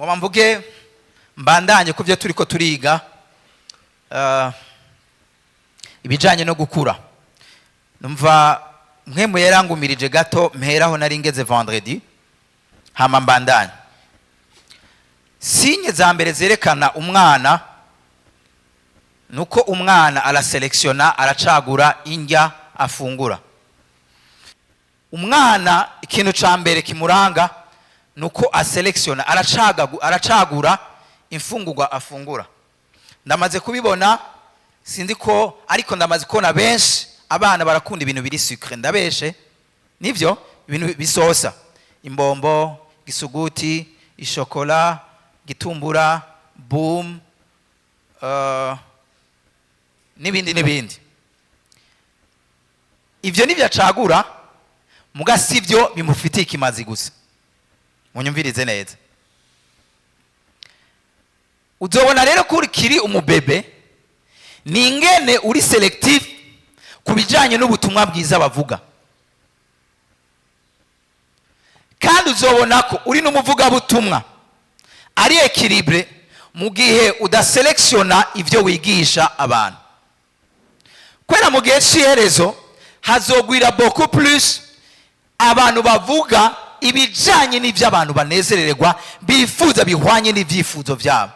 Ngoma mvuge mbandanye ku byo turi ko turiga, ibijanye no gukura. Numva mwe muyerangumirije gato mperaho nari ngeze vendredi, hama mbandanye. Signe za mbere zerekana umwana nuko umwana araselektiona, aracagura indya afungura. Umwana ikintu ca mbere kimuranga nuko aselektiona, aracagura imfungurwa afungura. Ndamaze kubibona, sindi ko ariko ndamaze kubona benshi abana barakunda ibintu biri sucre. Ndabeshe? Nivyo, ibintu bisosa, imbombo, gisuguti, ishokola, gitumbura, boom, n'ibindi n'ibindi. Ivyo nivyo acagura, muga sivyo bimufitiye ikimazi gusa. Munyumvirize neza. Uzobona rero ko kiri umubebe ni ingene uri selective ku bijanye n'ubutumwa bwiza bavuga, kandi uzobona ko uri n'umuvugabutumwa ari équilibré mu gihe udaselektiona ivyo wigisha abantu. Kubera mu gihe c'iherezo hazogwira beaucoup plus abantu bavuga ibijanye n'ivyo abantu banezerererwa, bifuza, bihwanye n'ivyifuzo vyabo.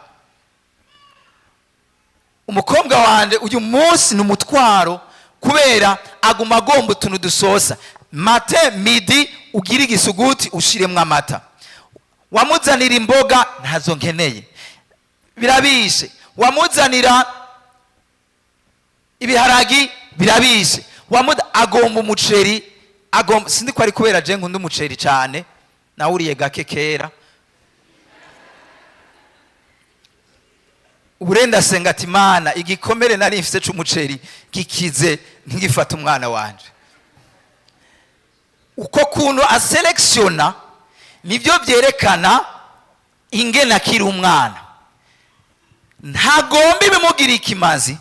Umukobwa wanje uyu munsi ni umutwaro, kubera aguma agomba utuntu dusosa. Matin, midi ugira igisuguti ushiremwo amata, wamuzanira imboga ntazo nkeneye, birabishe, wamuzanira ibiharagi birabishe, agomba umuceri, agomba, sindi ko ari kubera je nkunda umuceri cyane, nawuriye gake kera. Urenda senga ati Mana, igikomere nari mfise c'umuceri gikize, ntigifate umwana wanje. Uko kuntu aselektiona nibyo byerekana ingene akiri umwana. Ntagomba ibimugira ikimazi,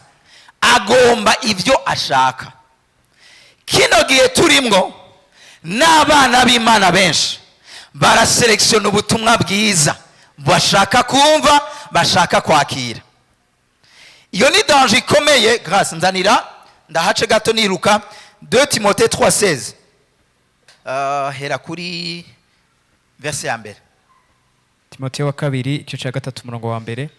agomba ibyo ashaka. Kino gihe turimwo n'abana b'Imana benshi baraselektiona ubutumwa bwiza bashaka kumva, bashaka kwakira. Iyo ni danger ikomeye. Grâce, nzanira ndahace gato niruka 2 Timothée 3:16. Hera kuri verse ya mbere. Timothée wa kabiri igice cya 3 umurongo wa mbere.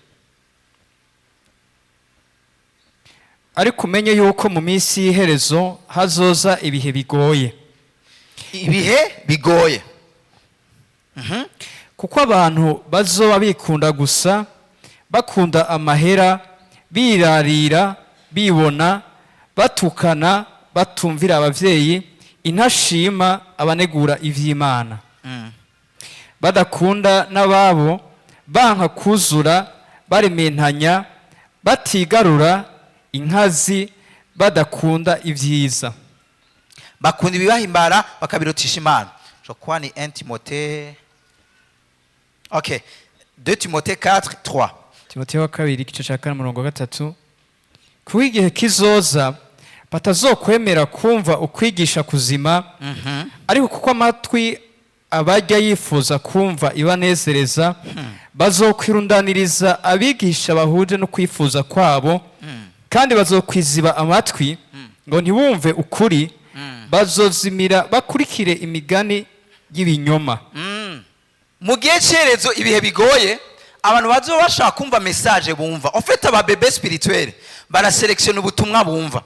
Ariko umenye yuko mu minsi y'iherezo hazoza ibihe bigoye. Ibihe bigoye. Kuko abantu bazoba bikunda gusa, bakunda amahera, birarira, bibona, batukana, batumvira abavyeyi, intashima, abanegura ivy'Imana, badakunda n'ababo, banka kuzura, barementanya, batigarura, inkazi, badakunda ibyiza, bakunda ibibahimbara bakabirutisha Imana. Je crois ni 1 Timothée, ok, 2 Timothée 4:3. Timothée wa kabiri igice cya 4 umurongo wa 3. Kuko igihe kizoza batazokwemera kumva ukwigisha kuzima, ariko kuko amatwi abajya yifuza kumva ibanezereza, bazokwirundaniriza abigisha bahuje no kwifuza kwabo, kandi bazokwiziba amatwi ngo ntibumve ukuri, bazozimira bakurikire imigani y'ibinyoma. Mu gihe cyerezo ibihe bigoye, abantu bazoba bashaka kumva message bumva. En fait, aba bébé spirituel baraselektiona ubutumwa bumva.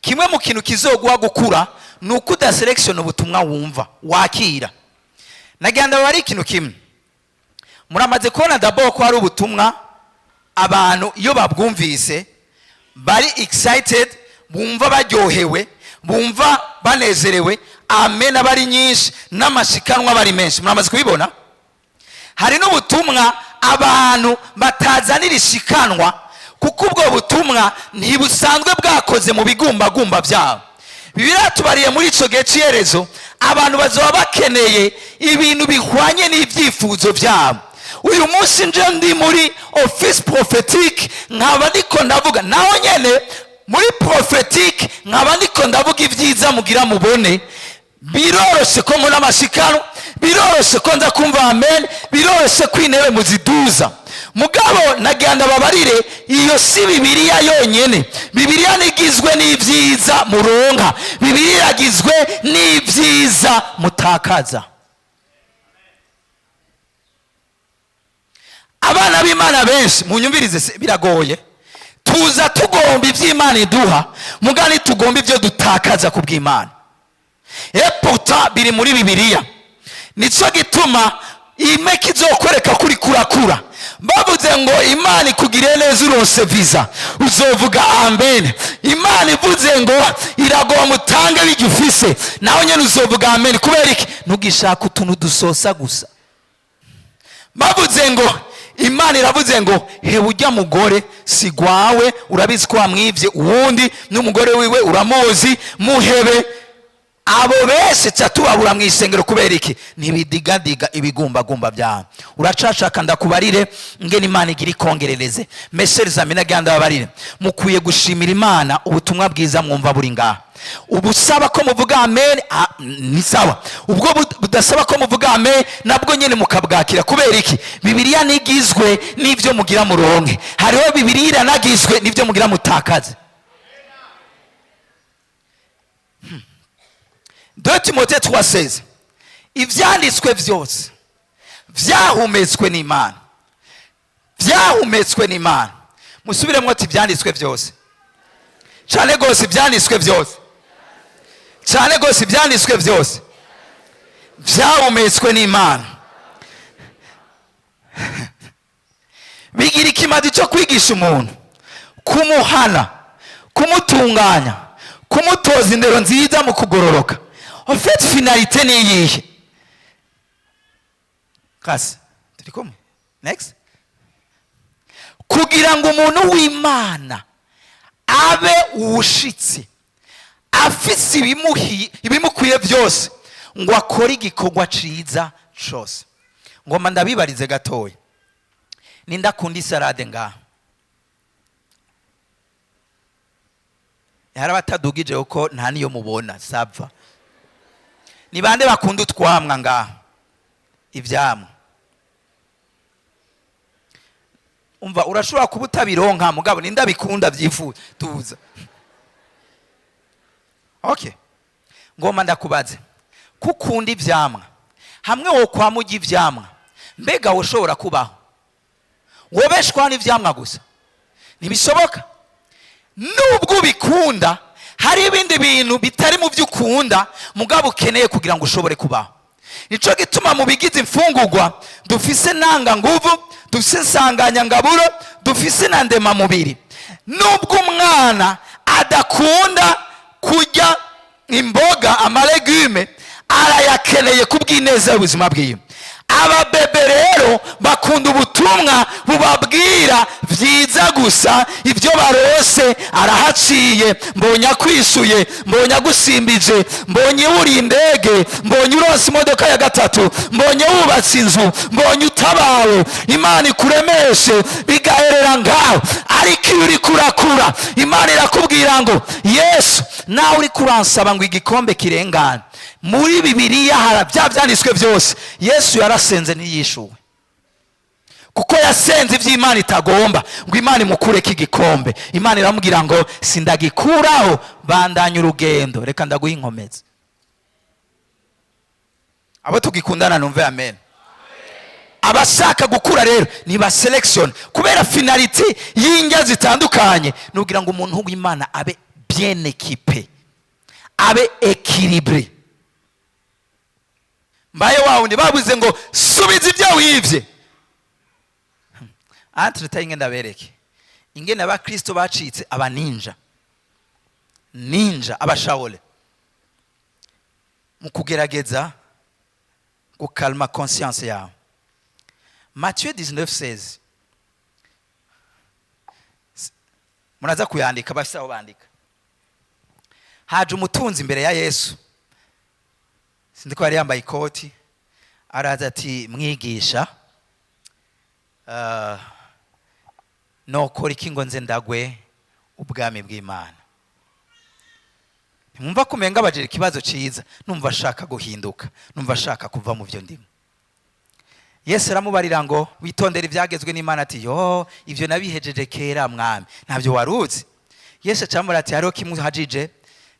Kimwe mu kintu kizoguha gukura ni uko udaselektiona ubutumwa wumva wakira. Nagira ndabara ikintu kimwe. Muramaze kubona d'abord ko hari ubutumwa abantu iyo babwumvise bari excited, bumva baryohewe, bumva banezerewe, amen bari nyinshi n'amashikanwa bari menshi. Muramaze kubibona. Hari n'ubutumwa abantu batazanira ishikanwa, kuko ubwo butumwa ntibusanzwe bwakoze mu bigumbagumba byabo. Bibiliya tubariye muri ico gihe c'iherezo abantu bazoba bakeneye ibintu bihwanye n'ibyifuzo byabo. Uyu munsi nje ndi muri office prophétique, nkaba ndiko ndavuga naho nyene muri prophétique, nkaba ndiko ndavuga ibyiza mugira mubone. Biroroshe ko mbona amashikanwa, Biroroshe ko nza kumva amen, biroroshe ko intebe muziduza. Mugabo nagira ndababarire, iyo si Bibiliya yonyene. Bibiliya nigizwe n'ibyiza muronka, Bibiliya iragizwe n'ibyiza mutakaza. Abana b'Imana benshi munyumvirize, se biragoye, tuza tugomba iby'Imana iduha, mugani tugomba ibyo dutakaza ku bw'Imana. Eputa biri muri Bibiliya. Nicyo gituma imeke izokwereka kuri kurakura. Bavuze ngo Imana ikugiriye neza uronse visa, uzovuga amen. Imana ivuze ngo iragomba utange bigifise, nawe nyene uzovuga amen. Kubera iki? Ntugishaka utuntu dusosa gusa. Bavuze ngo Imana iravuze ngo hewe ujya mugore si gwawe, urabizi ko wamwivye uwundi n'umugore wiwe uramuzi, muhebe. Abo bese ca tubabura mu isengero. Kubera iki? Ntibidigadiga ibigumbagumba byawe. Uracashaka ndakubarire ngene Imana igira ikongerereze. Meseri zamina ganda babarire, mukwiye gushimira Imana ubutumwa bwiza mwumva buri ngaha. Ubusaba ko muvuga amen, ni sawa. Ubwo budasaba ko muvuga amen, nabwo nyene mukabwakira. Kubera iki? Bibiliya nigizwe n'ivyo mugira muronke, hariho Bibiliya iranagizwe n'ivyo mugira mutakaze. 2 Timothée 3:16, ivyanditswe vyose vyahumetswe n'Imana, vyahumetswe n'Imana. Musubiremwo ati ivyanditswe vyose. Cane gose ivyanditswe vyose, cane gose ivyanditswe vyose vyahumetswe n'Imana, bigira ikimazi cyo kwigisha umuntu, kumuhana, kumutunganya, kumutoza indero nziza mu kugororoka. En fait finalité ni iyihe? Kasi turi kumwe? Next. Kugira ngo umuntu w'Imana abe uwushitsi, afise ibimukwiye byose, ngo akore igikorwa ciza cose. Ngoma ndabibarize gatoya, nindakunda isalade ngaha? Hari abatadugije kuko nta niyo mubona sava. Ni bande bakunda utwamwa ngaha? Ivyamwa. Umva, urashobora kuba utabironka, mugabo nindabikunda vyifuza tuza. Okay, ngoma ndakubaze, kukunda ivyamwa hamwe wo kwa mujyi ivyamwa, mbega woshobora kubaho wobeshwa n'ivyamwa gusa? Ntibishoboka. Nubwo ubikunda, hari ibindi bintu bitari mu byo ukunda mugabo ukeneye kugira ngo ushobore kubaho. Nico gituma mu bigize imfungurwa dufise ntanganguvu, dufise insanganyangaburo, dufise na ndemamubiri. Nubwo umwana adakunda kurya imboga, amalegume arayakeneye kubw'ineza y'ubuzima bwiwe. Ababebe rero bakunda ubutumwa bubabwira vyiza gusa, ibyo barose arahaciye, mbonye akwishuye, mbonye agusimbije, mbonye wuriye indege, mbonye uronse imodoka ya gatatu, mbonye wubatse inzu, mbonye utabawe, Imana ikuremeshe, bigaherera ngaho. Ariko iyo uri kurakura, Imana irakubwira ngo Yesu, nawe uri kuransaba ngo igikombe kirengane. Muri Bibiliya hari bya byanditswe byose, Yesu yarasenze ntiyishuwe, kuko yasenze iby'Imana itagomba ngo Imana imukureko igikombe. Imana iramubwira ngo sindagikuraho, bandanya urugendo, reka ndaguha inkomezi. Abo tugikundana numve amen. Abashaka gukura rero ni ba selection, kubera finality y'indya zitandukanye, nugira ngo umuntu w'Imana abe bien équipé, abe équilibré. Mbaye wawundi babuze ngo subiza ibyo wivye. Entre tayi ngenda bereke ingene abakristo bacitse abaninja, ninja abashawole, mu kugerageza gukalma conscience yawe. Matthieu 19:16, muraza kuyandika, bafise aho bandika. Haje umutunzi imbere ya Yesu, sindi ko yari yambaye ikoti, araza ati mwigisha, nokora iki ngo nze ndagwe ubwami bw'Imana? Ntimwumva ko umenga abajira ikibazo ciza? Numva ashaka guhinduka, numva ashaka kuva mu byo ndimo. Yesu aramubarira ngo: "Witondere ibyagezwe n'Imana." Ati: "Yo, ibyo nabihejeje kera, Mwami, ntabyo waruzi?" Yesu acamubwira ati: "Hariho kimwe uhajije.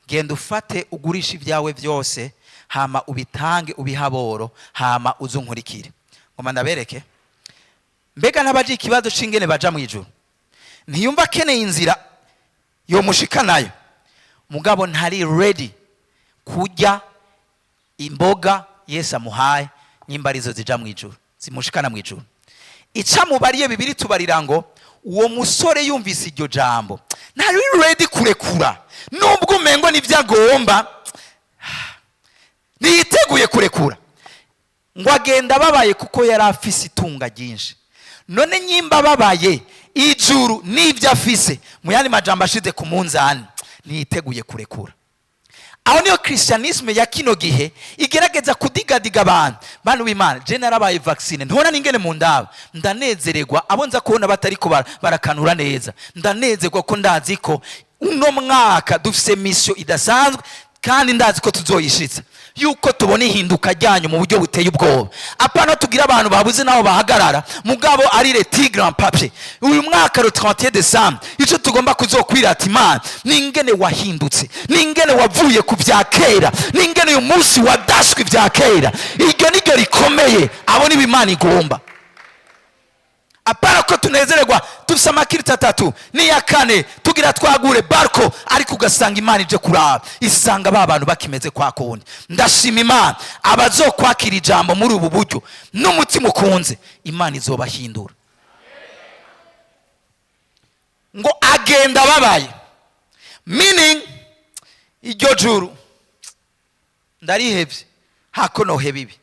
Genda ufate ugurishe ibyawe byose, hama ubitange, ubihe aboro, hama uze unkurikire." Ngoma ndabereke, mbega n'abaje ikibazo c'ingene baja mu ijuru, ntiyumva akeneye inzira yomushikanayo, mugabo ntari ready kurya imboga Yesu amuhaye, nyimba arizo zija mu ijuru, zimushikana mu ijuru. Icamubariye bibiri tubarira ngo uwo musore yumvise iryo jambo, ntari ready kurekura, nubwo umengo nibyo agomba, ntiyiteguye kurekura. Ngo agenda ababaye, kuko yari afise itunga ryinshi. None nyimba ababaye, ijuru n'ibyo afise, mu yandi majambo ashize ku munzani, ntiyiteguye kurekura. Aho niyo christianisme ya kino gihe igerageza kudigadiga abantu. Bantu b'Imana, je narabaye vacciné, ntubona n'ingene mu ndaba ndanezererwa abo nza kubona batariko barakanura neza. Ndanezerwa ko ndazi ko uno mwaka dufise mission idasanzwe, kandi ndazi ko tuzoyishitsa, yuko tubona ihinduka ryanyu mu buryo buteye ubwoba. Apana tugira abantu babuze n'aho bahagarara, mugabo ari le tigre en papier. Uyu mwaka, le 31 décembre, icyo tugomba kuzokwirata Imana ni ingene wahindutse, ni ingene wavuye ku bya kera, ni ingene uyu munsi wadashwe ibya kera. Iryo niryo rikomeye. Abo nibo Imana igomba. Apana ko tunezererwa dufise amakirita atatu n'iya kane, tugira twagure barko, ariko ugasanga Imana ije kuraba, isanga ba bantu bakimeze kwa kundi. Ndashima Imana, abazokwakira ijambo muri ubu buryo n'umutima ukunze, Imana izobahindura. Ngo agenda ababaye, meaning iryo juru ndarihevye, hako noheba ibi.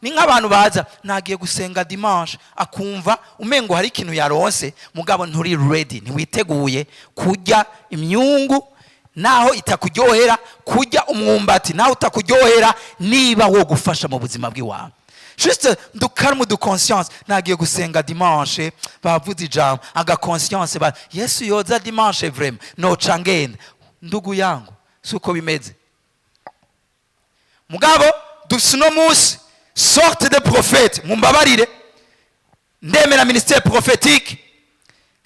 Ni nk'abantu baza: "Nagiye gusenga dimanche," akumva umengo hari ikintu yaronse, mugabo nturi ready, ntiwiteguye kurya imyungu naho itakuryohera, kurya umwumbati naho utakuryohera, niba wo gufasha mu buzima bw'iwawe. Juste du calme de conscience: "Nagiye gusenga dimanche, bavuze ijambo," aga conscience ba Yesu yoza dimanche, vraiment noca ngenda. Ndugu yangu, si uko bimeze. Mugabo dufise uno munsi sorte de prophète. Mumbabarire, ndemera ministère prophétique,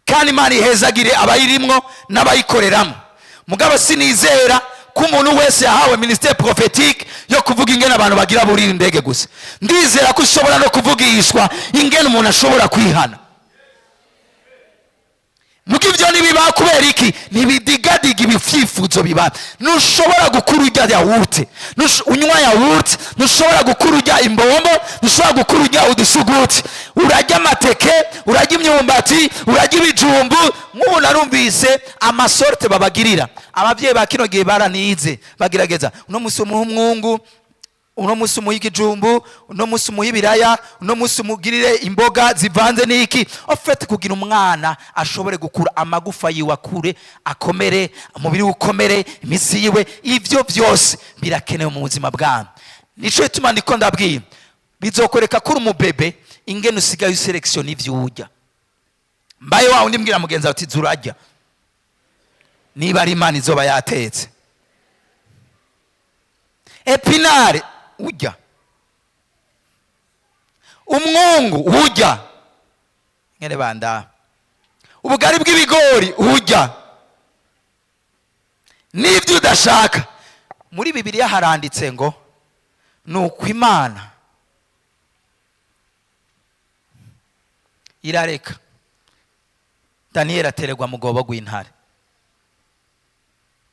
kandi Imana ihezagire abayirimwo n'abayikoreramo. Mugabo sinizera ko umuntu wese yahawe ministère prophétique yo kuvuga ingene abantu bagira burira indege gusa. Ndizera ko ushobora no kuvugishwa ingene umuntu ashobora kwihana. Muga ibyo ntibiba. Kubera iki? Ntibidigadiga ibyifuzo biba. Ntushobora gukura urya yawurute, unywa yawurute. Ntushobora gukura urya imbombo, ntushobora gukura urya udusuguti. Urarya amateke, urarya imyumbati, urarya ibijumbu. Nk'ubu narumvise ama sortes babagirira. Ababyeyi ba kino gihe baranize, bagerageza: uno munsi umuha umwungu, uno munsi umuha ikijumbu, uno munsi umuha ibiraya, uno munsi umugirire imboga zivanze n'iki, en fait kugira umwana ashobore gukura, amagufa yiwe akure, akomere, umubiri we ukomere, imitsi yiwe. Ibyo byose birakenewe mu buzima bwanyu. Nico gituma ndiko ndabwira, bizokwereka ko uri umubebe ingene usigaye usélectionna ivyo urya. Mbaye wa undi mbwira mugenzi wawe uti: "Zurarya niba ari Imana izoba yatetse épinards, urya umwungu, urya nkene banda ubugari bw'ibigori, urya n'ibyo udashaka." Muri Bibiliya haranditse ngo ni uko Imana irareka Daniyeli atererwa mu rwobo rw'intare.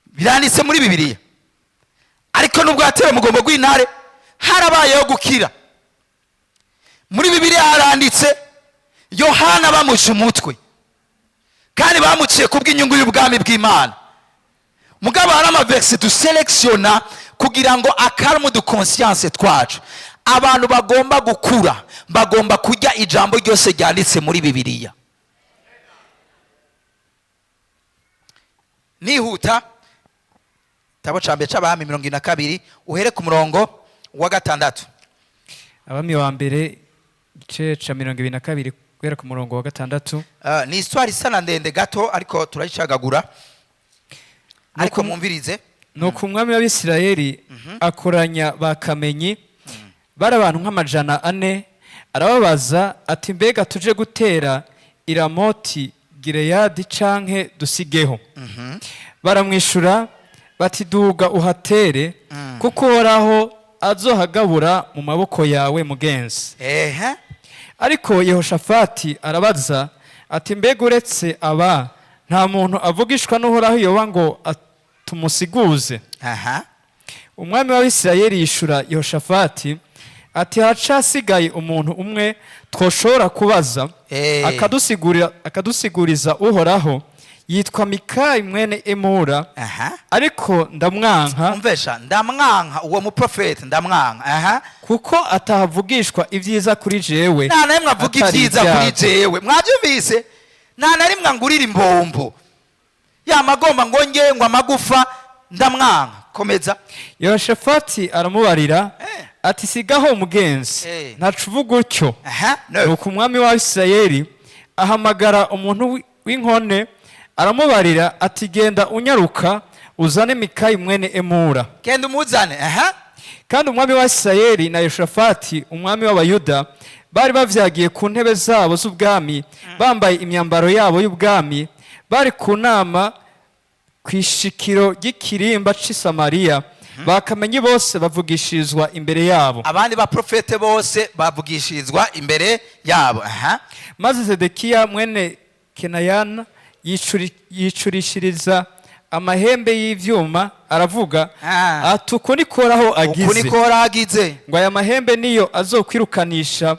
Biranditse muri Bibiliya. Ariko nubwo yatewe mu rwobo rw'intare, harabayeho gukira. Muri Bibiliya haranditse Yohana bamuca umutwe, kandi bamuciye kubw'inyungu y'ubwami bw'Imana. Mugabo hari ama versets dusélectionna kugira ngo a calme de conscience twacu. Abantu bagomba gukura bagomba kurya ijambo ryose ryanditse muri Bibiliya. Nihuta, igitabo cya mbere c'Abami 42, uhere ku murongo wa 6. Abami wa mbere, igice ca 22, guhera ku murongo wa 6. Ni histoire isa na ndende gato, ariko turayicagagura. Ariko mwumvirize. Nuko umwami w'Abisirayeli akoranya ba kamenyi, bari abantu nk'400, arababaza ati: "Mbega tuje gutera i Ramoti Gileyadi canke dusigeho?" Baramwishura bati: "Duga uhatere, kuko Uhoraho azohagabura mu maboko yawe, mugenzi." Ariko Yehoshafati arabaza ati: "Mbega uretse aba, nta muntu avugishwa n'Uhoraho yoba ngo tumusiguze?" Umwami w'Abisirayeli yishura Yehoshafati ati: "Hacasigaye umuntu umwe twoshobora kubaza, akadusiguriza Uhoraho, yitwa Mikayi mwene Emura, ariko ndamwanka." Umvesha, ndamwanka uwo muprofeti, ndamwanka. Kuko atahavugishwa ibyiza kuri jewe, Nta na rimwe avuga atari ibyiza kuri ibyago. jewe. Mwabyumvise? Nta na rimwe angurira imbombo yamagomba ngo nge ngo amagufa. Ndamwanka. Komeza. Yehoshafati aramubarira ati: "Sigaho, umugenzi, ntacu uvuga utyo." No. Nuko umwami w'Abisirayeli ahamagara umuntu w'inkone, aramubarira ati: "Genda unyaruka uzane Mikayi mwene Emura." Genda umuzane. Kandi umwami wa Isirayeli na Yehoshafati umwami w'Abayuda bari bavyagiye ku ntebe zabo z'ubwami, bambaye imyambaro yabo y'ubwami, bari ku nama ku ishikiro ry'ikirimba c'i Samariya. Bakamenyi bose bavugishirizwa imbere yabo. Abandi baprofete bose bavugishirizwa imbere yabo. Maze Zedekiya mwene Kenayana yicurishiriza amahembe y'ivyuma, aravuga ati: "Uku niko Uhoraho Uku agize, niko agize, ngo aya mahembe niyo azokwirukanisha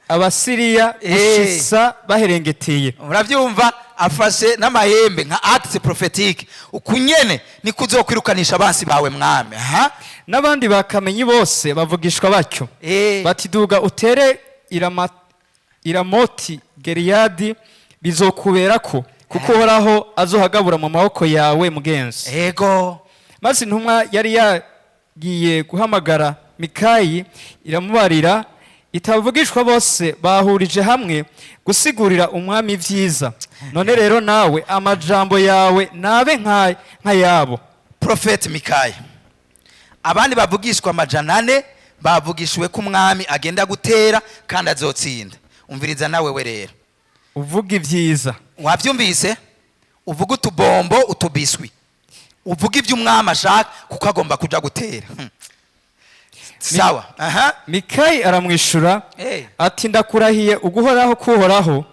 Abasiriya gushitsa baherengeteye." Murabyumva? Afashe n'amahembe nka acte prophétique. Uku nyene niko uzokwirukanisha abansi bawe, mwami. N'abandi bakamenyi bose bavugishwa batyo, bati: "Duga utere Iramoti Geliyadi, bizokuberako, kuko Uhoraho azohagabura mu maboko yawe, mugenzi." Maze intumwa yari yagiye guhamagara Mikayi iramubarira itavugishwa bose bahurije hamwe gusigurira umwami ibyiza. None rero nawe amajambo yawe nabe nk'ayabo. Prophète Mikaya, abandi bavugishwa 400 bavugishijwe ko umwami agenda gutera kandi azotsinda. Umviriza nawe we rero. Uvuga ibyiza. Wabyumvise? Uvuga utubombo, utubiswi, uvuga ibyo umwami ashaka kuko agomba kuja gutera. Sawa. Mikayi aramwishura ati: "Ndakurahiye uguhoraho kuhoraho,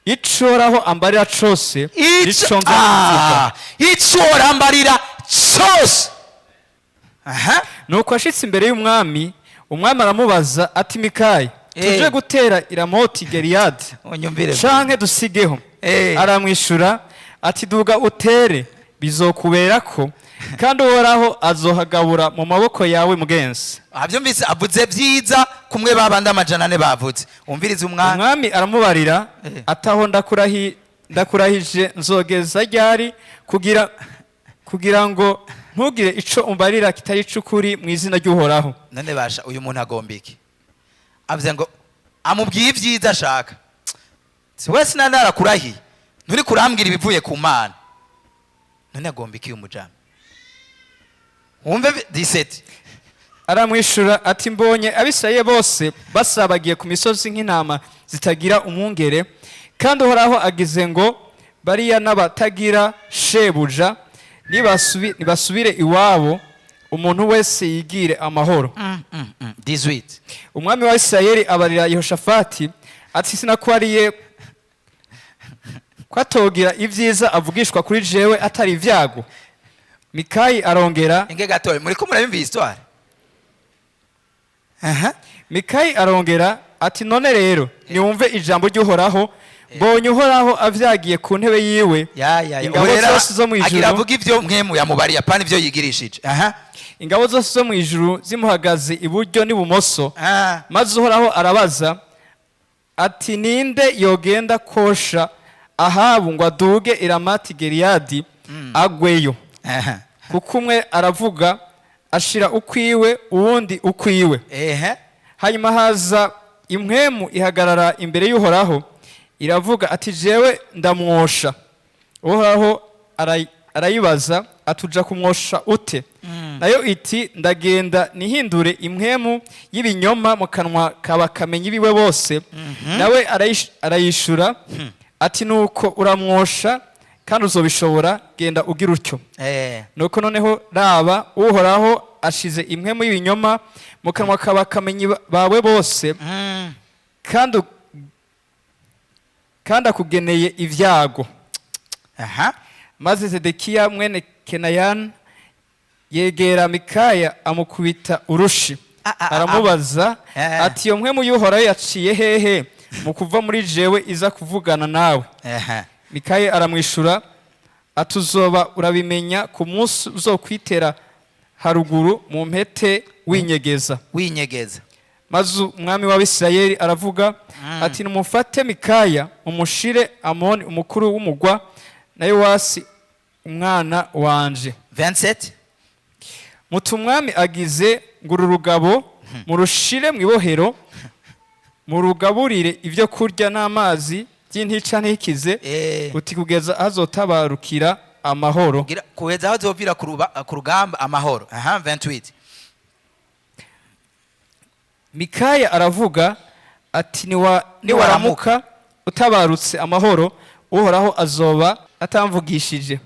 ico Uhoraho ambarira cose, nico nza kuvuga." Ico orambarira cyose. Nuko ashitse imbere y'umwami, umwami aramubaza ati: "Mikayi, tuje gutera Iramoti Geliyadi Unyumvire. canke dusigeho?" Aramwishura ati: "Duga utere, bizokuberako, kandi Uhoraho azohagabura mu maboko yawe, mugenzi." Abyumvise? Avuze byiza kumwe babandi 400 bavuze. Umvirize umwami. Umwami aramubarira ataho ndakurahije, nzogeza ryari kugira ngo ntugire ico umbarira kitari ic'ukuri mu izina ry'Uhoraho? None basha, uyu muntu agomba iki? Avuze ngo amubwiye ibyiza ashaka. Si wese nanarakurahiye, nturi kurambwira ibivuye ku Mana. None agomba iki uyu mujama? Wumve 17. Aramwishura ati: "Mbonye Abisirayeli bose basabagiye ku misozi nk'intama zitagira umwungere, kandi Uhoraho agize ngo bariya n'abatagira shebuja nibasubire iwabo, umuntu wese yigire amahoro." 18. Umwami wa Isirayeli abarira Yehoshafati ati: "Sinakwariye kwatogira ibyiza avugishwa kuri jewe atari ibyago?" Mikayi arongera Inge gatoya, muri ko murabimva histoire? Mikayi arongera ati: "None rero niwumve ijambo ry'Uhoraho: mbonye Uhoraho avyagiye ku ntebe yiwe, Ya ya ya. ingabo Ubu rero zose zo mu agira ijuru, avuga ibyo mwe muyamubariye, apana ibyo yigirishije. Ingabo zose zo mu ijuru zimuhagaze iburyo n'ibumoso. Maze Uhoraho arabaza ati: 'Ninde yogenda kosha Ahabu ngo aduge Iramati Geliyadi agweyo?' Kuko umwe aravuga ashira ukwiwe, uwundi ukwiwe. Hanyuma haza impwemu ihagarara imbere y'Uhoraho, iravuga ati: 'Jewe ndamwosha.' Uhoraho Arayibaza atuja kumwosha ute? Nayo iti: "Ndagenda nihindure impwemu y'ibinyoma mu kanwa kabakamenyi biwe bose." Nawe arayishura ati: "Nuko uramwosha kandi uzobishobora, genda ugira utyo." Nuko noneho raba, Uhoraho ashize impwemu y'ibinyoma mu kanwa kabakamenyi bawe bose, kandi akugeneye ibyago. Maze Zedekiya mwene Kenayana yegera Mikaya, amukubita urushi, aramubaza ati: "Iyo mpwemu y'Uhoraho yaciye hehe mu kuva muri jewe iza kuvugana nawe?" Mikaya aramwishura ati: "Uzoba urabimenya ku munsi uzokwitera haruguru mu mpete winyegeza." Winyegeza. Maze umwami w'Abisirayeli aravuga ati: "Nimufate Mikaya, mumushire Amoni umukuru w'umugwa, na Yowasi umwana wanje." 27. Muti: "Umwami agize ngo uru rugabo murushire mu ibohero, murugaburire ibyo kurya n'amazi by'intica ntikize, uti kugeza azotabarukira amahoro." Kugeza aho azovira ku rugamba amahoro. Aha, 28. Mikaya aravuga ati: "Niwaramuka utabarutse amahoro, Uhoraho azoba atamvugishije."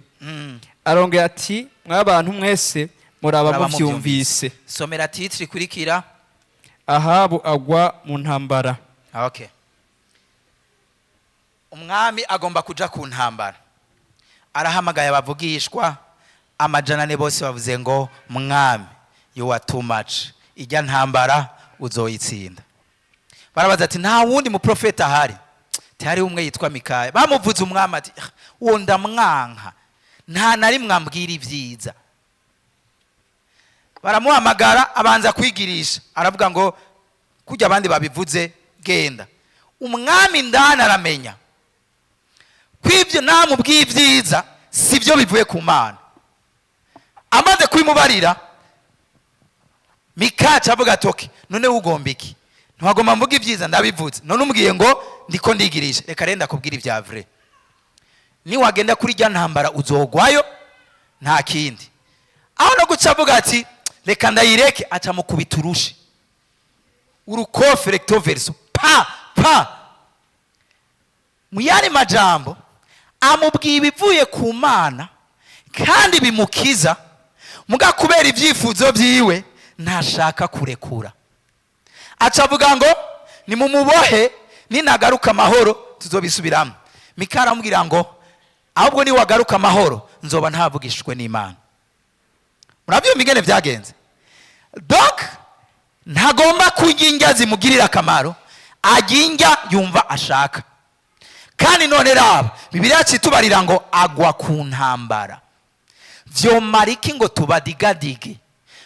Arongera ati: "Mwabantu mwese, muraba muraba muvyumvise." Somera titre ikurikira. Ahabu agwa mu ntambara. Okay, umwami agomba kuja ku ntambara, arahamagaye abavugishwa 400. Bose bavuze ngo: "Mwami, you are too much, ijya ntambara uzoyitsinda." Barabaza ati: "Nta wundi muprofeta ahari?" Ati: "Umwe yitwa Mikaya." Bamuvuze, umwami ati: "Ah, uwo ndamwanka, nta na rimwe ambwira ibyiza." Baramuhamagara, abanza kwigirisha, aravuga ngo: "Kujya abandi babivuze, genda." Umwami ndani aramenya kw'ibyo namubwiye ibyiza si byo bivuye ku Mana. Amaze kubimubarira, Mikaca avuga ati: "Okay, none ugomba iki? Ntiwagomba mvuga ibyiza? Ndabivuze, none umbwiye ngo ndiko ndigirisha. Reka rero ndakubwira ibya vrai: niwagenda kuri rya ntambara uzogwayo, nta kindi." Aho no guca avuga ati: "Reka ndayireke," aca mukubita urushi, urukofe, recto verso, pa pa. Mu yandi majambo, amubwiye ibivuye ku Mana kandi bimukiza, muga kubera ibyifuzo byiwe ntashaka kurekura, aca avuga ngo: "Nimumubohe, ninagaruka amahoro tuzobisubiramo." Mikaya aramubwira ngo: "Ahubwo niwagaruka amahoro nzoba ntavugishijwe n'Imana." Murabyumva ingene byagenze? Donc ntagomba kurya indya zimugirira akamaro, ajya indya yumva ashaka. Kandi none raba, Bibiliya itubarira ngo agwa ku ntambara. Vyomara iki ngo tubadigadige?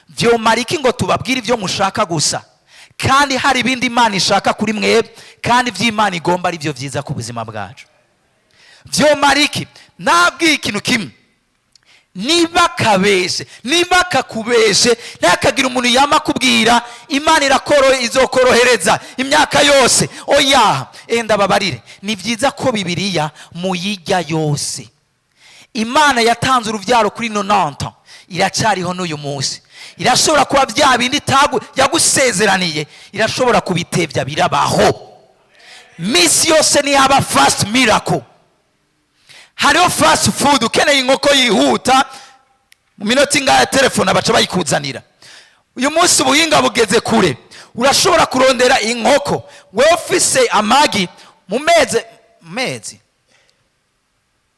Vyomara iki ngo tubabwire ibyo mushaka gusa, kandi hari ibindi Imana ishaka kuri mwebwe, kandi iby'Imana igomba ari byo byiza ku buzima bwacu? Vyomara iki? Nabwiye ikintu kimwe: niba kabeshe, niba kakubeshe, ntihakagire umuntu yama akubwira Imana irakoro, izokorohereza imyaka yose. Oya, enda babarire, ni byiza ko Bibiliya muyijya yose. Imana yatanze urubyaro kuri 90, iracyariho n'uyu munsi. Irashobora kuba bya bindi yagusezeraniye, irashobora kubitebya, birabaho. Minsi yose ntihaba fast miracle, hariho fast food. Ukeneye inkoko yihuta, mu minota ingahe ya telefone baca bayikuzanira. Uyu munsi ubuhinga bugeze kure, urashobora kurondera inkoko wewe ufise amagi, mu mezi,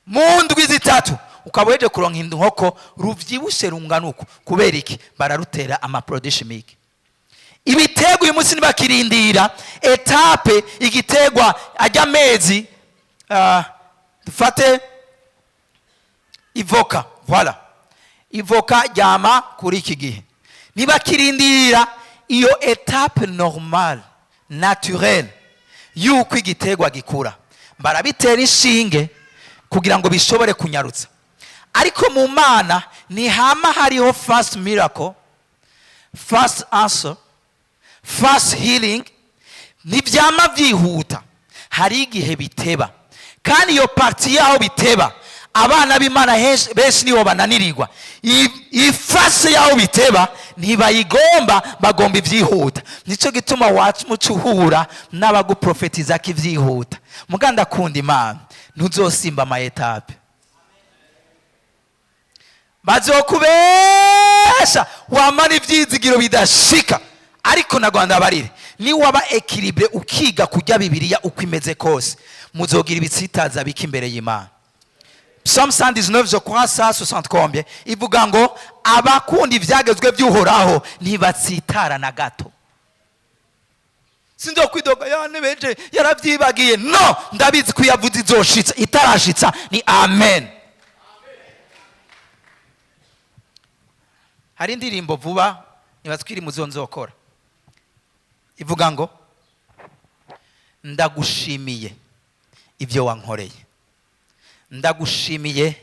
mu ndwi 3 ukaba uheje kuronka inkoko ruvyibushe rungana uko. Kubera iki? Bararutera ama produits chimiques. Ibiterwa uyu munsi ntibakirindira étape igiterwa ajya amezi. Dufate ivoka, voilà, ivoka ryama kuri iki gihe. Ntibakirindira iyo étape normale, naturelle yuko igiterwa gikura, barabitera inshinge kugira ngo bishobore kunyarutsa. Ariko mu Mana ntihama hariho fast miracle, fast answer, fast healing. Ntibyama byihuta, hari igihe biteba. Kandi iyo partie yaho biteba, Abana b'Imana benshi nibo bananirirwa. Ifase yaho biteba ntibayigomba, bagomba ibyihuta. Nicyo gituma wamuca uhura n'abaguprofetiza ko ibyihuta. Muganda akunda Imana, ntuzosimba ama étapes. Bazokubesha wamara ibyizigiro bidashika. Ariko na Rwanda barire, niwaba équilibré, ukiga kurya Bibiliya uko imeze kose, muzogira ibitsitaza bike imbere y'Imana. Psalm 119, je crois, 160 combien, ivuga ngo abakunda ibyagezwe by'Uhoraho ntibatsitara na gato. Sinzokwidoga yanebeje yaravyibagiye. No ndabizi ko yavuze izoshitsa, itarashitsa ni amen. Hari indirimbo vuba nibatwiri muzo nzokora, ivuga ngo ndagushimiye ibyo wankoreye, ndagushimiye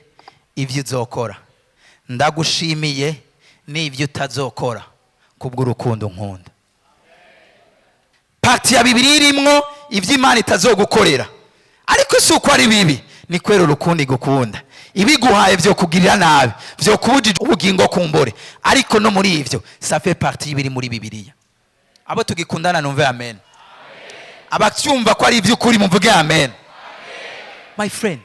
ibyo uzokora, ndagushimiye n'ibyo utazokora kubw'urukundo nkunda. Partie ya bibiri irimwo ibyo Imana itazogukorera, ariko si uko ari bibi, ni kwera urukundo igukunda. Ibiguhaye byo kugirira nabi, byo kubujije ubugingo kumbore, ariko no muri ivyo ça fait partie y'ibiri muri Bibiliya. Abo tugikundana numve amen. Abacyumva ko ari iby'ukuri muvuge amen. My friend,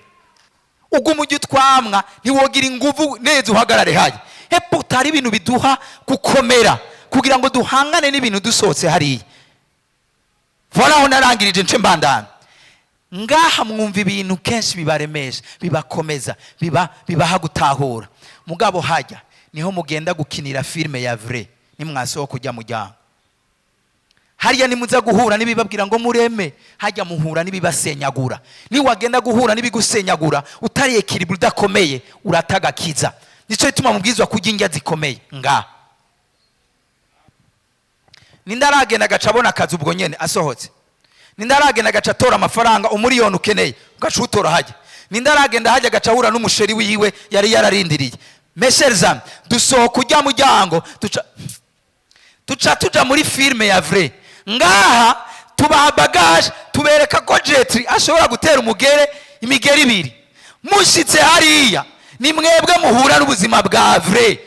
uguma ujya utwamwa, ntiwogira inguvu neza uhagarare hajya hepfo. Utari ibintu biduha gukomera kugira ngo duhangane n'ibintu dusohotse hariya. Voilà aho narangirije, nce mbandana. Ngaha mwumva ibintu kenshi bibaremesha, bibakomeza, bibaha gutahura. Mugabo hajya niho mugenda gukinira film ya vrai. Nimwasohoka kujya mujyango hariya, nimuza guhura n'ibibabwira ngo mureme. Hajya muhura n'ibibasenyagura. Niwagenda guhura n'ibigusenyagura utari équilibré, udakomeye, uratagakiza. Nicyo gituma mubwizwa kurya indya zikomeye. Ngaha ninde aragenda agaca abona akazi ubwo nyene asohotse? Ninde aragenda agaca atora amafaranga umuriyoni ukeneye, ugaca uwutora hajya? Ninde aragenda hajya agaca ahura n'umu chéri wiwe yari yararindiriye? Mes chers amis, dusohoka ujya muryango, tuca tuja muri film ya vrai. Ngaha tubaha bagage, tubereka ko Jet Li ashobora gutera umugere imigeri ibiri. Mushitse hariya ni mwebwe muhura n'ubuzima bwa vrai.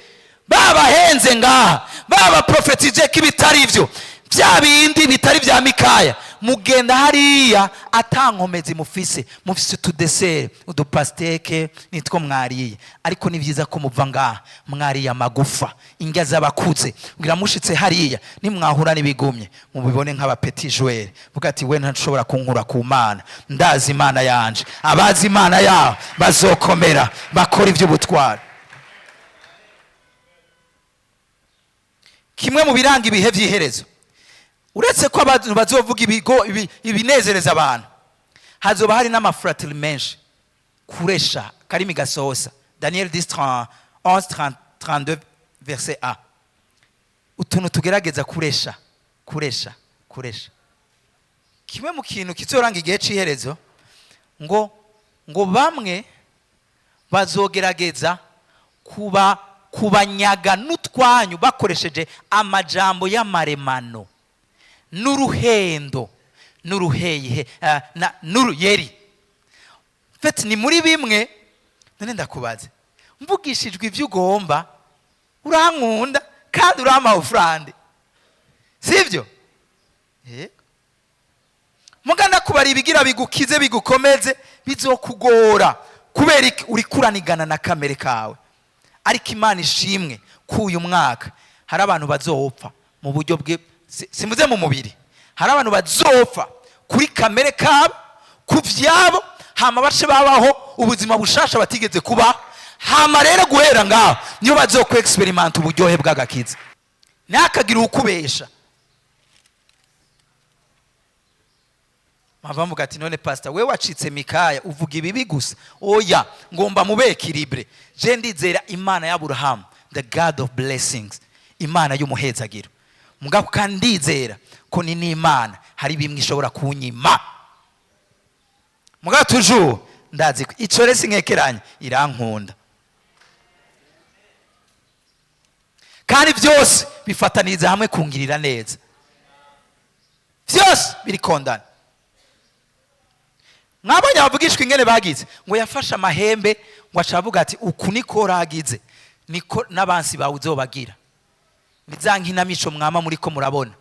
Babahenze ngaha, babaprofetije ko ibitari byo, bya bindi bitari bya Mikaya. Mugenda hariya atankomezi mufise, mufise utudessert, udupastèque nitwo mwariye. Ariko ni byiza ko muva ngaha mwariye amagufa, indya z'abakuze, kugira mushitse hariya nimwahura n'ibigumye mubibone nk'aba petits joueurs. Vuga ati we ntashobora kunkura ku Mana, ndazi Imana yanje. Abazi Imana yabo bazokomera, bakora iby'ubutwari. Kimwe mu biranga ibihe by'iherezo, uretse ko abantu bazovuga ibinezereza abantu, hazoba hari n'amafrateli menshi kuresha karimi gasohosa. Daniel 10 11 32 verset a, utuntu tugerageza kuresha, kuresha, kuresha. Kimwe mu kintu kizoranga igihe c'iherezo, ngo bamwe bazogerageza kuba kubanyaga n'utwanyu bakoresheje amajambo y'amaremano n'uruhendo n'uruheyihe n'uruyeri. Feti ni muri bimwe. None ndakubaze, mvugishijwe ibyo ugomba, urankunda kandi urampa offrande, sibyo? Muganda kubara ibigira bigukize, bigukomeze, bizokugora kubera iki? Uri kuranigana na kamere kawe. Ariko Imana ishimwe ko uyu mwaka hari abantu bazopfa mu buryo bwe, simvuze mu mubiri, hari abantu bazopfa kuri kamere kabo, ku vyabo, hama bace babaho ubuzima bushasha batigeze kuba. Hama rero guhera ngaho niyo bazokw expérimenta uburyohe bw'agakiza. Ntakagira ukubesha. Mpava mvuga ati none pastor, we wacitse Mikaya, uvuga ibibi gusa. Oya, ngomba mube équilibré. Je ndizera Imana y'Aburahamu, the God of blessings, Imana y'umuhezagiro. Mugabo kandi ndizera ko ni n'Imana hari bimwe ishobora kunyima. Mugabo toujours ndazi ko ico rero sinkekeranye, irankunda, kandi byose bifataniriza hamwe kungirira neza. Byose birikondana. Mwabonye abavugishwa ingene bagize, ngo yafashe amahembe, ngo aca avuga ati uku niko ragize, niko n'abansi bawe uzobagira. Ni za nkinamico mwama muriko murabona.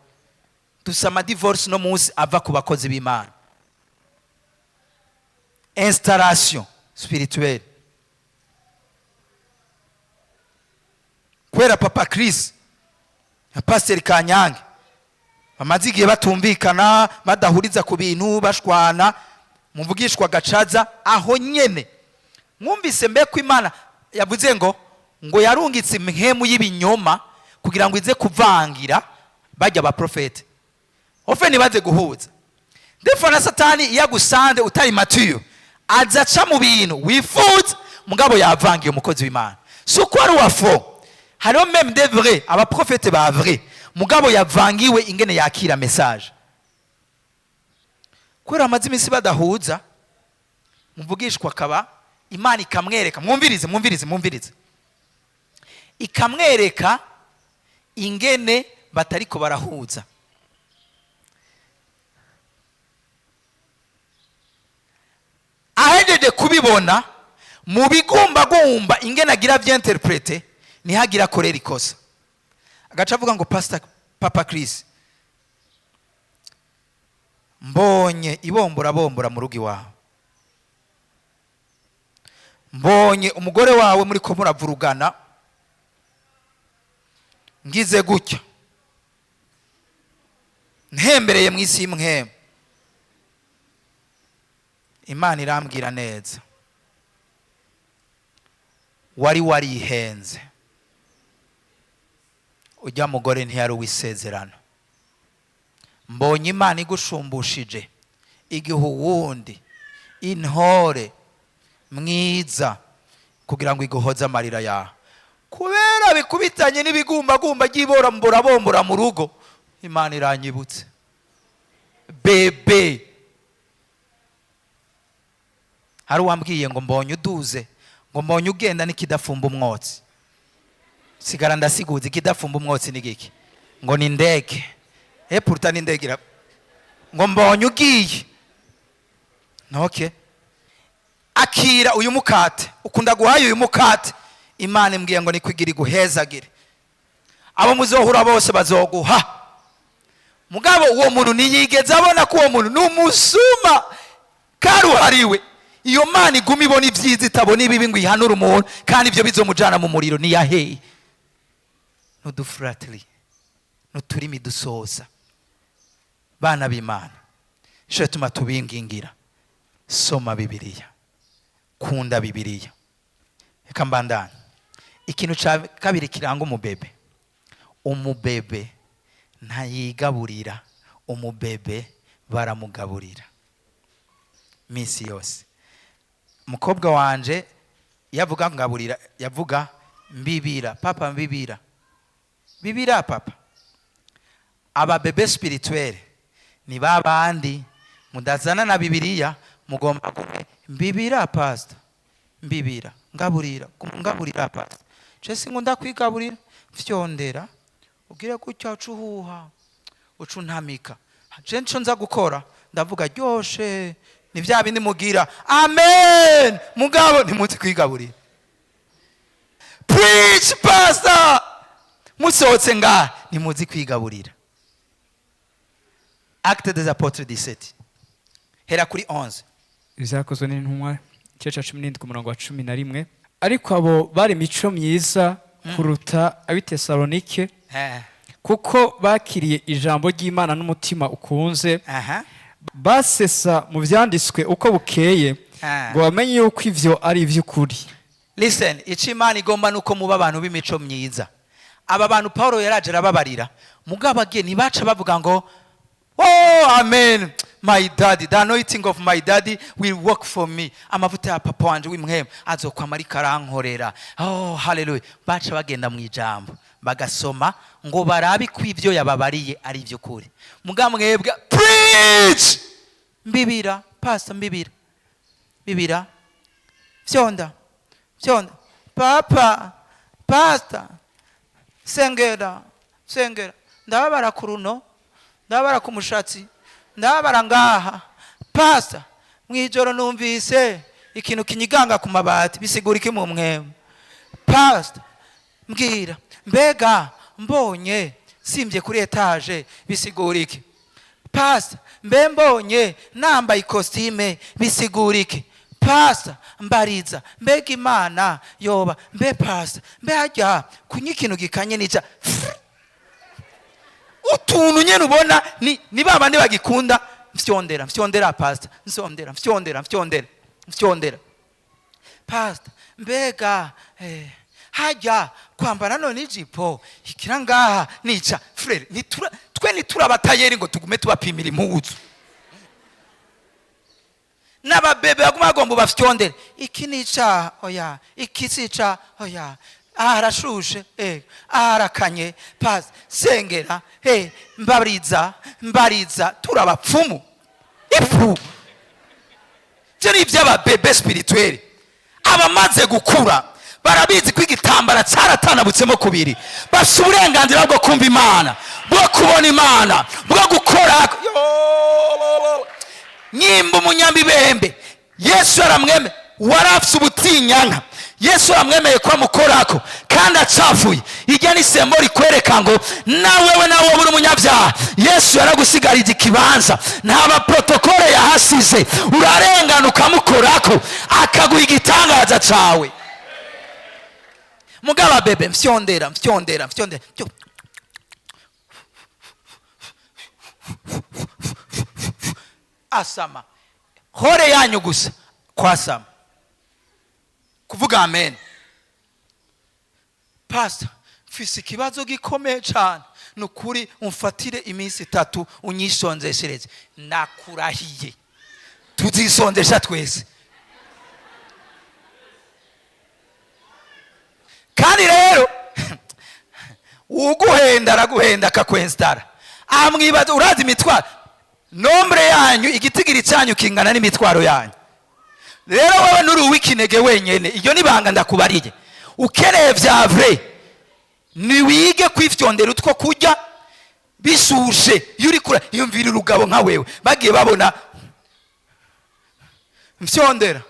Dusa amadivorce no munsi ava ku bakozi b'Imana. Installation spirituelle. Kubera Papa Chris na Pasteur Kanyange bamaze igihe batumvikana, badahuriza ku bintu, bashwana, muvugishwa gacaza aho nyene. Mwumvise mbe ko Imana yavuze ngo yarungitse impemu y'ibinyoma kugira ngo ize kuvangira bajya aba prophète. Ofe nibaze guhuza. Ndefo na Satani iyo agusanze utari mature, aza aca mu bintu wifuza, mugabo yavangiye umukozi w'Imana. Si uko ari uwa faux, hariho même des vrais, aba prophète ba vrai, mugabo yavangiwe ingene yakira message. Kubera bamaze iminsi badahuza, muvugishwa akaba Imana ikamwereka, mwumvirize, mwumvirize, mwumvirize, ikamwereka ingene batariko barahuza. Ahejeje kubibona mu bigumbagumba ingene agira vyinterprete, nihagira akorera ikosa, agaca avuga ngo Pastor Papa Chris, mbonye ibombora bombora mu rugo iwawe, mbonye umugore wawe muri ko muravurugana, ngize gutya ntembereye mu isi y'imwema, Imana irambwira neza, wari warihenze, ujya mugore ntiyari uw'isezerano, mbonye Imana igusumbushije igihe uwundi intore mwiza kugira ngo iguhoze amarira yawe. Kubera bikubitanye n'ibigumbagumba ry'iborambora bombora mu rugo, Imana iranyibutse bebe. Hari uwambwiye ngo mbonye uduze, ngo mbonye ugenda n'ikidafumba umwotsi. Sigara ndasiguza, ikidafumba umwotsi ni giki? Ngo ni indege. Pourtant ni indege ngo mbonye ugiye. Ntoke. Akira uyu mukate, ukunda guhaye uyu mukate. Imana imbwiye ngo nikwigira iguhezagire, abo muzohura bose bazoguha. Mugabo uwo muntu ntiyigeze abona ko uwo muntu ni umusuma karuhariwe. Iyo Mana iguma ibona ibyiza itabona ibibi ngo ihanure umuntu, kandi ibyo bizomujana mu muriro. Ni yaheye n'udufuratiri n'uturimi dusoza. Bana b'Imana, isho tuma tubingingira, soma Bibiliya, kunda Bibiliya. Reka mbandanye. Ikintu ca kabiri kiranga umubebe, umubebe ntayigaburira, umubebe baramugaburira misi yose. Umukobwa wanje yavuga ngaburira, yavuga mbibira papa, mbibira bibira papa. Aba bebe spirituel ni babandi mudazana na Bibiliya, mugomba gume mbibira pastor, mbibira, ngaburira, ngaburira pastor. Je sinkunda kwigaburira, fyondera ubwire gutya ucuhuha ucuntamika. Je nco nza gukora ndavuga ryoshe, ni vya bindi mugira amen, mugabo ntimuzi kwigaburira. Preach pastor, musohotse ngaha ntimuzi kwigaburira. Actes des Apôtres 17 hera kuri 11. Ibyakozwe n'intumwa igice cya 17 umurongo wa 11. Ariko abo bari imico myiza kuruta ab'i Tesalonike, kuko bakiriye ijambo ry'Imana n'umutima ukunze, basesa mu byanditswe uko bukeye, ngo bamenye yuko ivyo ari ivy'ukuri. Listen, icyo Imana igomba nuko muba abantu b'imico myiza. Aba bantu Paulo yaraje arababarira, mugabo agiye ntibaca bavuga ngo oh amen, my daddy, the anointing of my daddy will work for me, amavuta ya papa wanje w'imwema azokwama ariko arankorera, oh hallelujah. Baca bagenda mu ijambo bagasoma ngo barabe ko ibyo yababariye ari iby'ukuri. Mugabo mwebwe preach, mbibira pastor, mbibira, mbibira, fyonda fyonda papa, pastor, sengera, sengera, ndababara ku runo, ndababara ku mushatsi, ndababara ngaha, pastor, Mwijoro numvise ikintu kinyiganga ku mabati, bisigura iki mu mwemu? Pastor, mbwira, mbega mbonye simbye kuri étage, bisigura iki? Pastor, mbe mbonye nambaye ikositime, bisigura iki? Pastor, mbariza, mbega Imana yoba, mbe pastor, mbe hajya kunywa ikintu gikanye nica utuntu nyene ubona ni ba bandi bagikunda. Mfyondera, mfyondera, pastor, mfyondera, mfyondera, mfyondera, mfyondera. Pastor, mbega hajya kwambara none ijipo ikira ngaha nica? Frère, nitura twe nitura abatayeri ngo tugume tubapimira impuzu n'ababebe baguma bagomba bafyondere. Iki ni icaha? Oya. Iki si icaha? Oya. Aha harashushe, aha harakanye. Pasi, sengera, mbariza, mbariza. Turabapfumu? Ipfu, ibyo ni iby'ababebe spirituel. Abamaze gukura barabizi ko igitambara cyaratanabutsemo kubiri, bafite uburenganzira bwo kumva Imana, bwo kubona Imana, bwo gukora. Yo! Nyimba umunyamibembe Yesu yaramweme, wari afise ubutinyanka, Yesu yaramwemeye ko amukorako kandi acafuye. Irya ni sembo rikwereka ngo nawewe, nawe uri umunyabyaha, Yesu yaragusigarije ikibanza, nta ba protocole yahasize. Urarengana ukamukorako, akaguha igitangaza cawe. Mugaba bébé, mfyondera, mfyondera, mfyondera. Asama hore yanyu gusa kwasama kuvuga amen. Pastor, mfise ikibazo gikomeye cyane, ni ukuri umfatire iminsi 3 unyisonzeshereze. Nakurahiye, tuzisonzesha twese. Kandi rero uguhenda araguhenda akakwensitara, amwibaza urazi imitwaro nombre yanyu, igitigiri cyanyu kingana n'imitwaro yanyu. Rero wowe nuri uw'ikinege wenyene, iryo nibanga ndakubariye. Ukeneye vya vrai, niwige kwifyondera utwo kurya bishushe. Iyo uri kura yumvira urugabo nka wewe bagiye babona mfyondera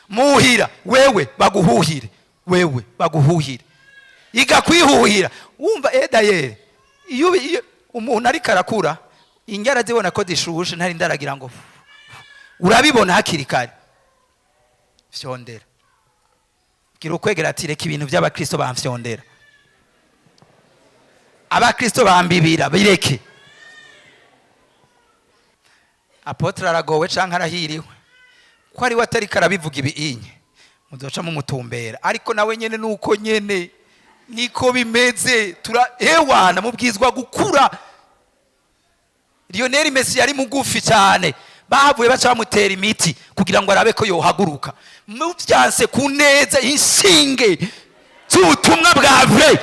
muhira, wewe baguhuhire, wewe baguhuhire, iga kwihuhira. Wumva edayere iyo umuntu ariko arakura, ingara zibona ko zishushe, ntari ndaragira ngo urabibona hakiri kare. Fyondera, gira ukwegera ati: "Reka ibintu by'abakristo bamfyondera, abakristo bambibira, bireke." Apôtre aragowe canke arahiriwe ko ari we atariko arabivuga. Ibi inye muzoca mumutumbera, ariko nawe nyene nuko nyene niko bimeze. Tura ewana mubwizwa gukura. Lionel Messi yari mugufi cyane, bahavuye baca bamutera imiti kugira ngo arabe ko yohaguruka. Mubyanse ku neza, inshinge z'ubutumwa bwa vrai,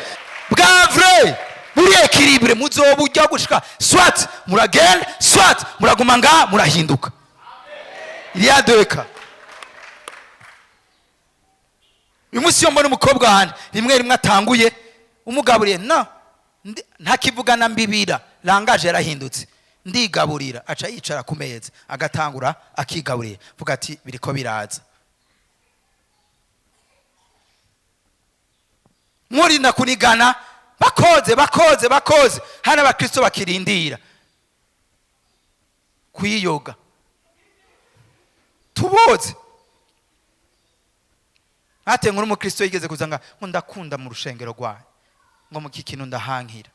bwa vrai buri équilibré, muzobujya gushika soit muragenda, soit muraguma nga murahinduka. Il y a deux cas. Uyu munsi iyo mbona umukobwa wanjye rimwe rimwe atanguye umugaburiye, no ntakivugana mbibira, langage yarahindutse, ndigaburira, aca yicara ku meza agatangura akigaburira, vuga ati biriko biraza. Murinda kunigana, bakoze, bakoze, bakoze. Hano abakristo bakirindira kuyiyoga tuboze. Ate nkuru umukristo yigeze kuza ngo ndakunda mu rushengero rwanyu, ngo mu kintu ndahankira,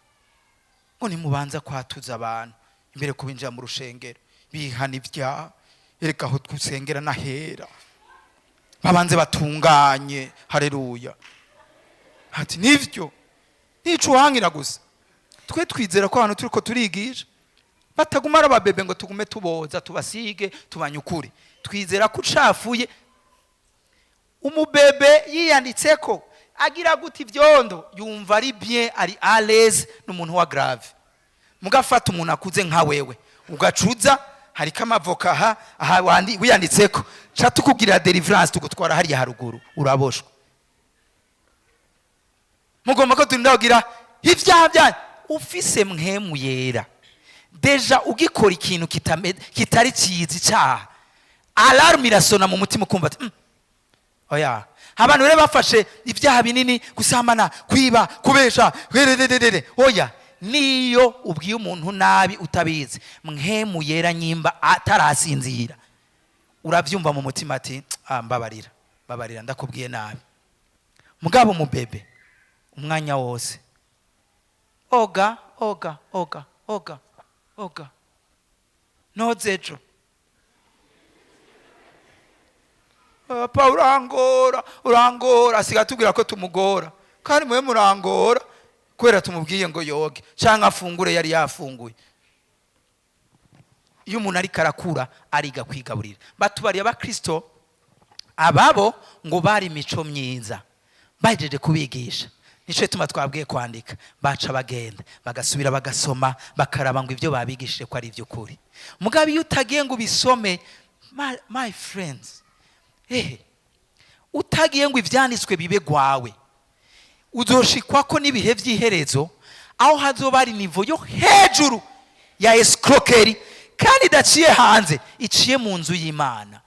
ngo nimubanza kwatuza abantu imbere kubinjira mu rushengero, bihana ibyaha, ereka aho twusengera nahera, babanze batunganye. Haleluya! Ati nivyo, nico uhankira gusa. Twe twizera ko abantu turiko turigisha bataguma ari ababebe ngo tugume tuboza, tubasige, tubanyukure. Twizera ko ucafuye umubebe yiyanditseko agira gute ivyondo, yumva ari bien, ari à l'aise n'umuntu wa grave. Mugafata umuntu akuze nka wewe, ugacuza hariko amavoka aha aha, wiyanditseko, ca tukubwira deliverance, tugutwara hariya haruguru, uraboshwe. Mugomba ko turinda kugira ibyaha byanyu. Ufise mpwemu yera, déjà ugikora ikintu kitari cyiza, icyaha. Alarme irasona mu mutima, ukumva ati: Oya." Abantu rero bafashe ibyaha binini, gusambana, kwiba, kubesha, redededede. Oya, niyo ubwiye umuntu nabi utabizi, Mpwemu Yera nyimba atarasinzira, urabyumva mu mutima ati: "Ah, mbabarira, mbabarira, ndakubwiye nabi." Mugabo mubebe umwanya wose oga, oga, oga, oga, oga, noze ejo. Papa, urangora, urangora. Asigaye atubwira ko tumugora, kandi mwe murangora kubera tumubwiye ngo yoge cyangwa afungure, yari yafunguye. Iyo umuntu ariko arakura, ariga kwigaburira. Batubariye abakristo ababo ngo bari imico myiza, bahejeje kubigisha, nicyo gituma twabwiye kwandika. Baca bagenda, bagasubira, bagasoma, bakaraba ngo ibyo babigishije ko ari iby'ukuri. Mugabo iyo utagiye ngo ubisome, my friends, ehe, utagiye ngo ibyanditswe bibe gwawe, uzoshikwa ko n'ibihe by'iherezo aho hazoba hari niveau yo hejuru ya escroquerie, kandi idaciye hanze, iciye mu nzu y'Imana.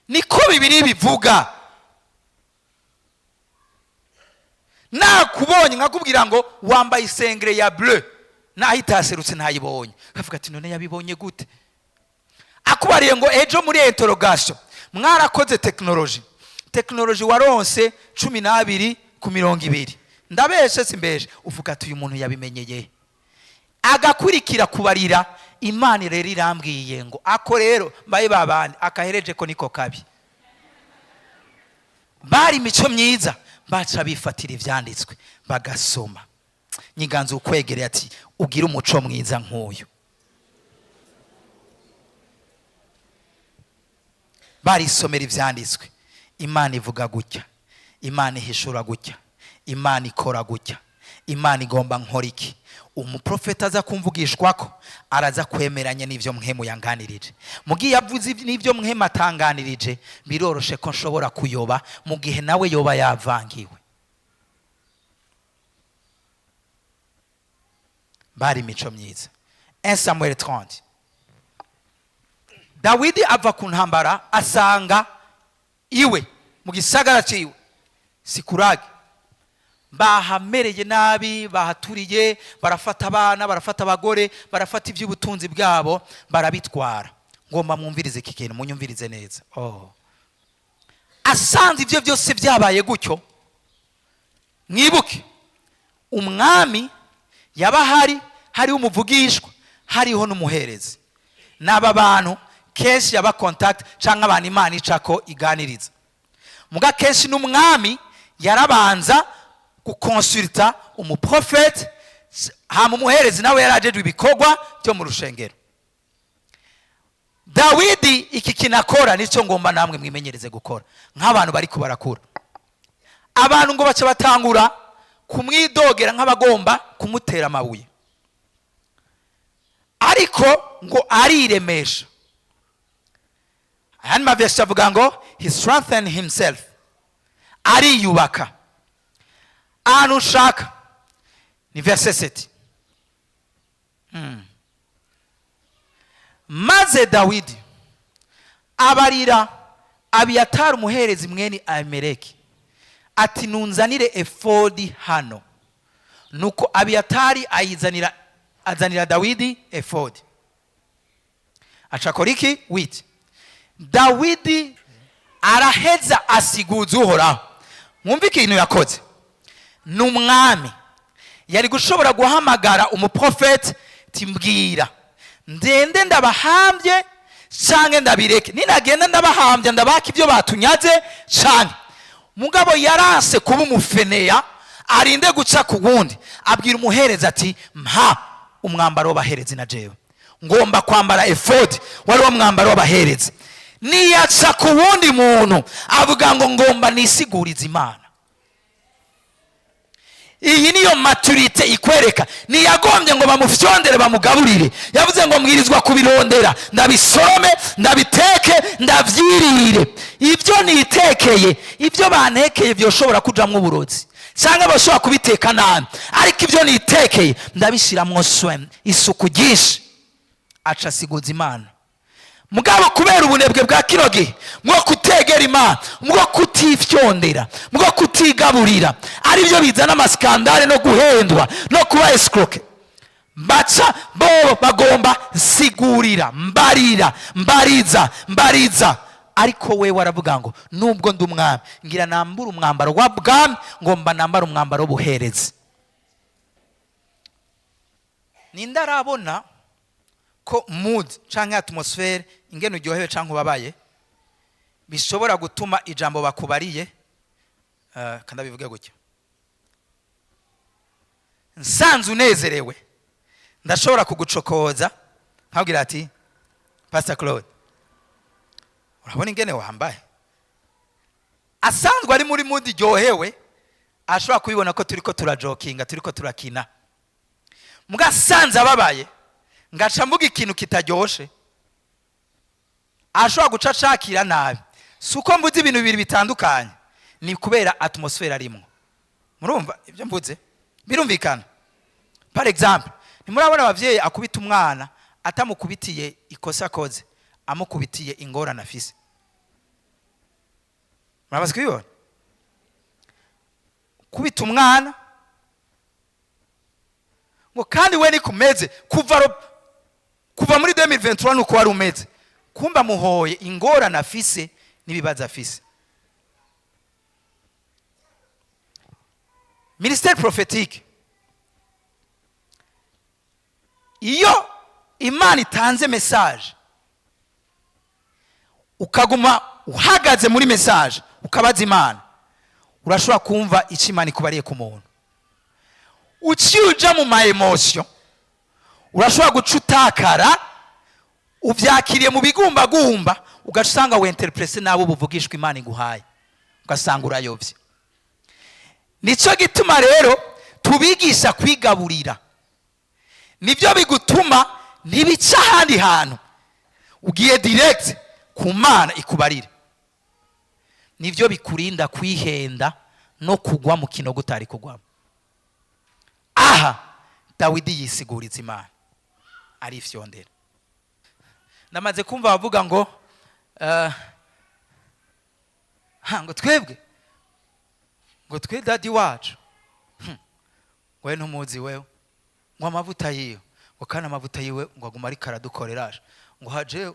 Niko Bibiri bivuga. Nakubonye nkakubwira ngo wambaye isengere ya bleu, naho itaserutse ntayibonye, kavuga ati: "None yabibonye gute?" Akubariye ngo ejo muri interrogation mwarakoze technologie, technologie waronse 12 ku 20, ndabeshe simbeshe, uvuga ati: "Uyu muntu yabimenyeye." Agakurikira kubarira: "Imana rero irambwiye ngo ako." Rero mbaye babandi akahereje ko niko kabi. Bari imico myiza, baca bifatira ibyanditswe bagasoma. Nyiganza ukwegereye ati: "Ugire umuco mwiza nk'uyu." Barisomera ibyanditswe: Imana ivuga gutya, Imana ihishura gutya, Imana ikora gutya, Imana igomba nkora iki? Umuprofeta aza kumvugishwa ko araza kwemeranya n'ibyo Mpwemu yanganirije. Mugihe yavuze n'ibyo Mpwemu atanganirije, biroroshe ko nshobora kuyoba mu gihe nawe yoba yavangiwe. Bari imico myiza. 1 Samuel 30, Dawidi ava ku ntambara, asanga iwe mu gisagara ciwe Sikurage bahamereye nabi, bahaturiye, barafata abana, barafata abagore, barafata iby'ubutunzi bwabo, barabitwara. Ngomba mwumvirize iki kintu, munyumvirize neza. Oh. Asanze ibyo byose byabaye gutyo, mwibuke umwami yaba hari, hariho umuvugishwa, hariho n'umuherezi. N'aba bantu kenshi yaba contact cyangwa abantu Imana icako iganiriza. Muga kenshi n'umwami yarabanza gukonsulta umuprofeti, hama umuherezi nawe yarajejwe ibikorwa byo mu rushengero. Dawidi iki kinakora nicyo ngomba namwe mwimenyereze gukora nk'abantu bari kubarakura. Abantu ngo baca batangura kumwidogera nk'abagomba kumutera amabuye, ariko ngo ariremesha. Ayandi mavesi avuga ngo he strengthened himself, ariyubaka. Ahantu ushaka ni verset 7. Maze Dawidi abarira Abiyatari umuherezi mwene Ahimeleki ati: "Nunzanire efodi hano." Nuko Abiyatari ayizanira, azanira Dawidi efodi. Acakora iki? Witi Dawidi araheza asiguza Uhoraho. Mwumve ikintu yakoze. Ni umwami, yari gushobora guhamagara umuprofeti: "Timbwira ndende ndabahambye canke ndabireke? Ninagenda ndabahambya, ndabaka ibyo batunyaze." Canke mugabo yaranse kuba umufeneya, arinde guca ku wundi. Abwira umuherezi ati: "Mpa umwambaro w'abaherezi, na jewe ngomba kwambara efodi." Wari wo mwambaro w'abaherezi. Niyaca ku wundi muntu, avuga ngo: "Ngomba nisigurize Imana." Iyi niyo maturité ikwereka. Ntiyagombye ngo bamufyondere bamugaburire. Yavuze ngo: "Mbwirizwa kubirondera, ndabisorome, ndabiteke, ndabyirire ibyo nitekeye. Ibyo bantekeye byoshobora kujamwo uburozi cyangwa bashobora kubiteka nabi, ariko ibyo nitekeye ndabishyiramo soin, isuku ryinshi." Aca asiguza Imana. Mugabo kubera ubunebwe bwa kino gihe, mwo kutegera Imana, mwo kutifyondera, mwo kutigaburira, aribyo bizana ama scandales no guhendwa no kuba escroqué. Baca bo bagomba sigurira, mbarira, mbariza, mbariza. Ariko we waravuga ngo: "Nubwo ndi umwami, ngira nambure umwambaro wa bwami, ngomba nambara umwambaro w'ubuherezi." Ninde arabona ko mood canke atmosphère, ingene uryohewe canke ubabaye, bishobora gutuma ijambo bakubariye? Kandi abivuge gutya: nsanze unezerewe, ndashobora kugucokoza nkabwira ati: "Pastor Claude, urabona ingene wambaye." Asanzwe ari muri mood iryohewe, ashobora kubibona ko turiko turajokinga, turiko turakina. Mugasanze ababaye, ngaca mvuga ikintu kitaryoshe, ashobora guca acakira nabi. Si uko mvuze ibintu bibiri bitandukanye, ni kubera atmosphère arimwo. Murumva ibyo mvuze birumvikana? Par exemple, ntimurabona abavyeyi akubita umwana atamukubitiye ikosa akoze, amukubitiye ingorane afise? Murabaza kubibona, kubita umwana ngo kandi we nikumeze kuva muri 2023, nuko wari umeze, kumba muhoye ingorane afise n'ibibazo afise. Ministère prophétique, iyo Imana itanze message, ukaguma uhagaze muri message, ukabaza Imana, urashobora kumva icyo Imana ikubariye ku muntu. Uciye uja mu ma émotions, urashobora guca utakara, ubyakiriye mu bigumbagumba, ugaca usanga winterprese nabi ubuvugishwa Imana iguhaye, ugasanga urayobye. Nicyo gituma rero tubigisha kwigaburira. Nibyo bigutuma ntibica ahandi hantu, ugiye direct ku Mana ikubarire. Nibyo bikurinda kwihenda no kugwa mu kinogo utari kugwamo. Aha Dawidi yisiguriza Imana, arifyondera. Ndamaze kumva bavuga ngo ha, ngo twebwe, ngo twe daddy wacu, we ntumuzi wewe, ngo amavuta yiwe, ngo kandi amavuta yiwe ngo aguma ariko aradukorera, ngo haje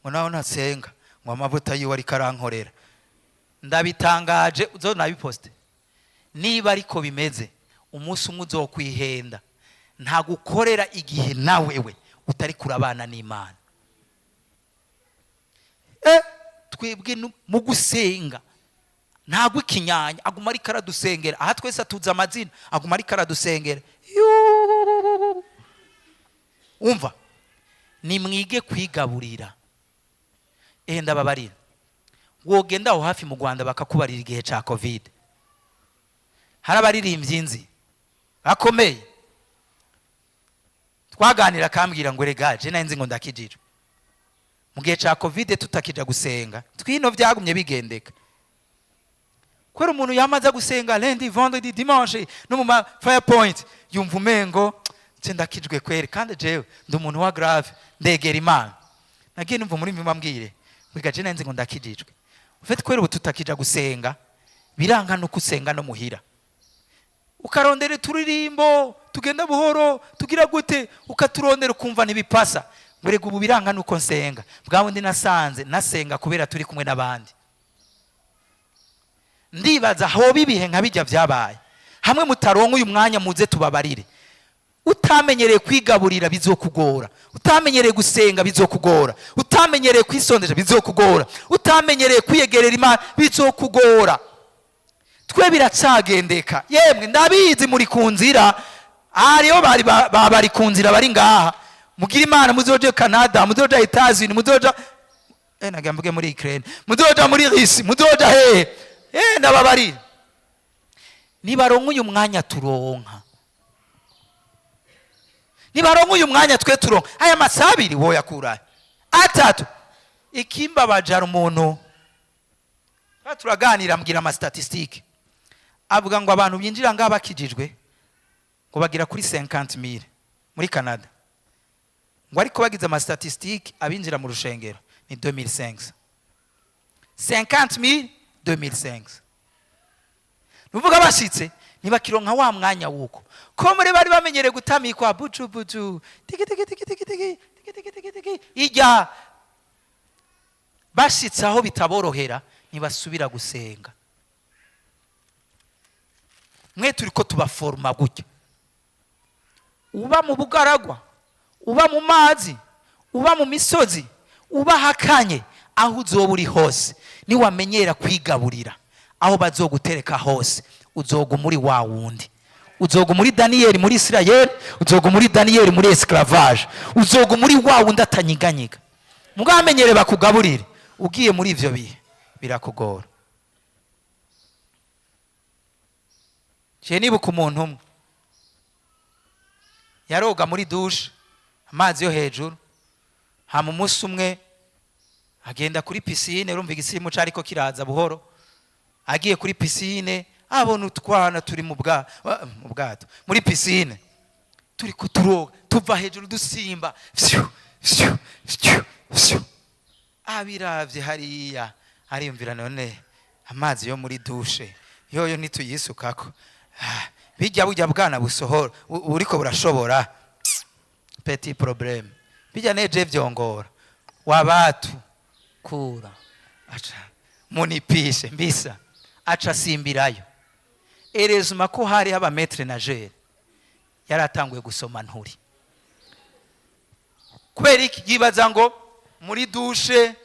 ngo nawe ntasenga, ngo amavuta yiwe ariko arankorera. Ndabitangaje, uzo nabiposte. Niba ariko bimeze, umunsi umwe uzokwihenda. Ntagukorera igihe nawewe utari kurabana n'Imana. Twebwe mu gusenga ntabwo ikinyanya, aguma ariko aradusengera. Aha twese atuzi amazina, aguma ariko aradusengera. Yuuu. Umva, nimwige kwigaburira. Ndababarira, wogenda aho hafi mu Rwanda bakakubarira igihe cya COVID, hari abaririmbyi nzi bakomeye twaganira, akambwira ngo: "Rega je nari nzi ngo ndakijijwe, mu gihe cya COVID tutakija gusenga, twino byagumye bigendeka." Kubera umuntu yamaze gusenga lundi, vendredi, dimanche no mu ma fire point, yumva umengo nce ndakijwe kweri, kandi jewe ndi umuntu wa grave, ndegera Imana. Nagiye numva muri mwe bambwire ngo: "Je nari nzi ngo ndakijijwe, ufite kubera ubu tutakija gusenga, biranga nuko usenga no muhira, ukarondera uturirimbo tugenda buhoro, tugira gute, ukaturondera ukumva ntibipasa." Ngo: "Rega ubu biranga nuko nsenga bwa bundi nasanze nasenga kubera turi kumwe n'abandi." Ndibaza hoba ibihe nka bijya byabaye hamwe mutaronka uyu mwanya, muze tubabarire. Utamenyereye kwigaburira bizokugora, utamenyereye gusenga bizokugora, utamenyereye kwisondesha bizokugora, utamenyereye kwiyegerera Imana bizokugora. Twe biracagendeka. Yemwe, ndabizi muri ku nzira, hariyo bari bari ku nzira, bari ngaha. Mugire Imana muzoje Canada, muzoja Etazini, muzoja nagira mvuge muri Ukraine, muzoja muri Russie, muzoja hehe. Ndababarira, nibaronka uyu mwanya turonka, nibaronka uyu mwanya twe turonka, aya masaha 2 woyakurahe, 3? Ikimbabaje, hari umuntu turaganira, ambwira ama statistiques, avuga ngo abantu binjira ngaha bakijijwe ngo bagera kuri 50 000 muri Canada, ngo ariko bagize ama statistiques, abinjira mu rushengero Ni 2500, 50,000, 2500. Nuvuga bashitse ntibakironka wa mwanya wuko ko muri bari bamenyereye gutamikwa buju buju, tiki tiki tiki tiki tiki tiki tiki tiki tiki. Ijya bashitse aho bitaborohera, ntibasubira gusenga. Mwe turi ko tubaforoma gutya: uba mu bugaragwa, uba mu mazi, uba mu misozi, uba hakanye, aho uzoba uri hose, niwamenyera kwigaburira, aho bazogutereka hose uzoguma uri wa wundi. Uzoguma uri Daniyeli muri Isirayeli, uzoguma uri Daniyeli muri esclavage, uzoguma uri wa wundi atanyiganyiga. Mugamenyere bakugaburire, ugiye muri ivyo bihe birakugora. Je nibuka umuntu umwe yaroga muri douche amazi yo hejuru, hama umunsi umwe agenda kuri piscine. Urumva igisimu cariko kiraza buhoro. Agiye kuri piscine abona utwana turi mu bwato muri piscine, turi kuturoga, tuva hejuru dusimba, fyu fyu fyu fyu. Abiravye hariya ariyumvira: none amazi yo muri douche yoyo ntituyisukako? Ah, bijya bujya bwana busohora buriko burashobora, petit problème, bijya neje vyongora wabatu kura, aca munipishe mbisa, aca simbirayo. Erezuma ko hari aba maître nageur yaratanguye gusoma nturi. Kubera iki? Yibaza ngo muri douche,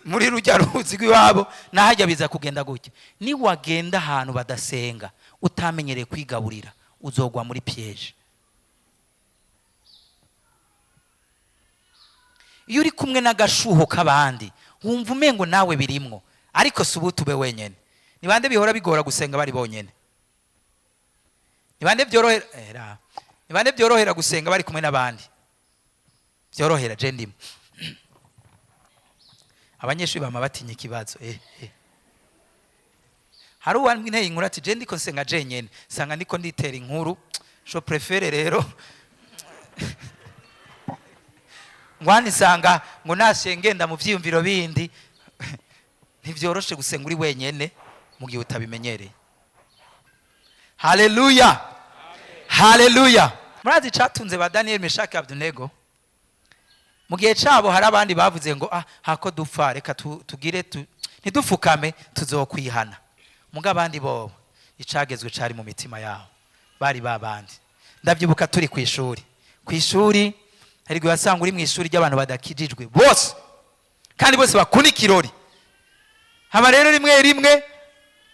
muri rujya ruzi rw'iwabo, nahajya biza kugenda gutya. Niwagenda ahantu badasenga utamenyereye kwigaburira, uzogwa muri piège. Iyo uri kumwe n'agashuho k'abandi wumva umengo nawe birimwo, ariko si ubu tube wenyene. Ni bande bihora bigora gusenga bari bonyene? Ni bande byorohera? Ni bande byorohera gusenga bari kumwe n'abandi? Byorohera je ndimo. Abanyeshuri bama batinya ikibazo. Hari uwanteye inkuru ati: je ndiko nsenga jenyene, sanga ndiko nditera inkuru, je préfère rero ngwanisanga ngo nashe ngenda mu vyiyumviro bindi. Ntivyoroshe gusenga uri wenyene mu gihe utabimenyereye. Haleluya, haleluya! Murazi icatunze ba Daniel, Meshaki, Abednego? Mu gihe cabo hari abandi bavuze ngo: ah, hako dupfa, reka tugire ntidufukame, tuzokwihana. Muga abandi bobo icagezwe cari mu mitima yabo, bari babandi. Ndavyibuka turi kw'ishuri, kw'ishuri hari igihe wasanga uri mu ishuri ry'abantu badakijijwe bose, kandi bose bakunda ikirori. Haba rero rimwe rimwe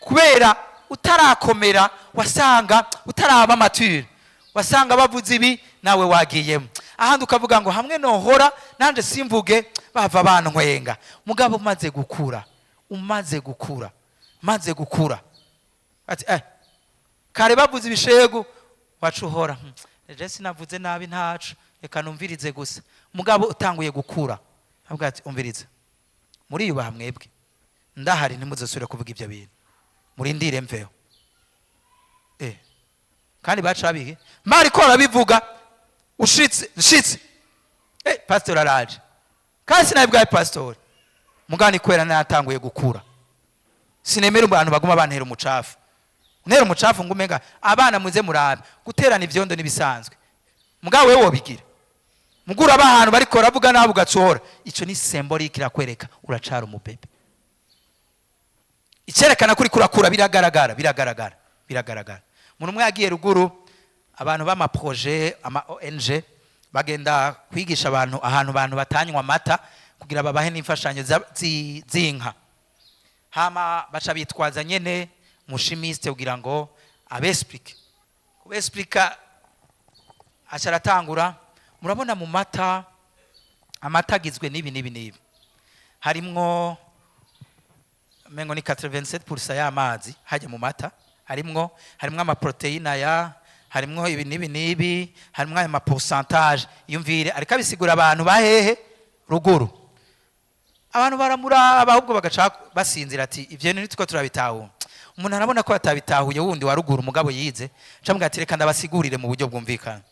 kubera utarakomera, wasanga utaraba mature, wasanga bavuze ibi nawe wagiyemo, ahandi ukavuga ngo hamwe nohora nanje simvuge bava bantwenga. Mugabo umaze gukura, umaze gukura, umaze gukura, ati kare bavuze ibishegu wacu uhora, je sinavuze nabi, ntaco, reka numvirize gusa. Mugabo utanguye gukura avuga ati: umvirize, muriyubaha mwebwe, ndahari ntimuzosubire kuvuga ibyo bintu, murindire mveho. Kandi baca bihe mariko barabivuga, ushitse nshitse, pastor araje, kandi sinabibwaye pastor. Mugani kwera natanguye gukura, sinemera abantu baguma bantera umucafu, untera umucafu ngo umenga abana. Muze murabe, guterana ivyondo nibisanzwe, mugabo wewe wobigira mugura abahantu bariko baravuga nabi ugacohora. Ico ni symbolique, irakwereka uracara umubebe. Icerekana kuri kurakura biragaragara, biragaragara, biragaragara. Umuntu umwe yagiye ruguru, abantu b'ama projet, ama ONG, bagenda kwigisha abantu ahantu abantu batanywa amata kugira babahe n'imfashanyo z'inka. Hama baca bitwaza nyene mu chimiste kugira ngo abexplique. Kubexplica, aca aratangura: murabona mu mata, amata agizwe n'ibi n'ibi n'ibi, harimwo mengo ni 87% y'amazi hajya mu mata, harimwo amaprotéine aya, harimwo ibi n'ibi n'ibi, harimwo aya ma pourcentage. Yumvire ariko abisigura abantu bahehe ruguru, abantu baramuraba ahubwo bagaca basinzira, ati ivyo nitwo turabitahura. Umuntu arabona ko atabitahuye wundi wa ruguru, mugabo yize camubwira ati: reka ndabasigurire mu buryo bwumvikana.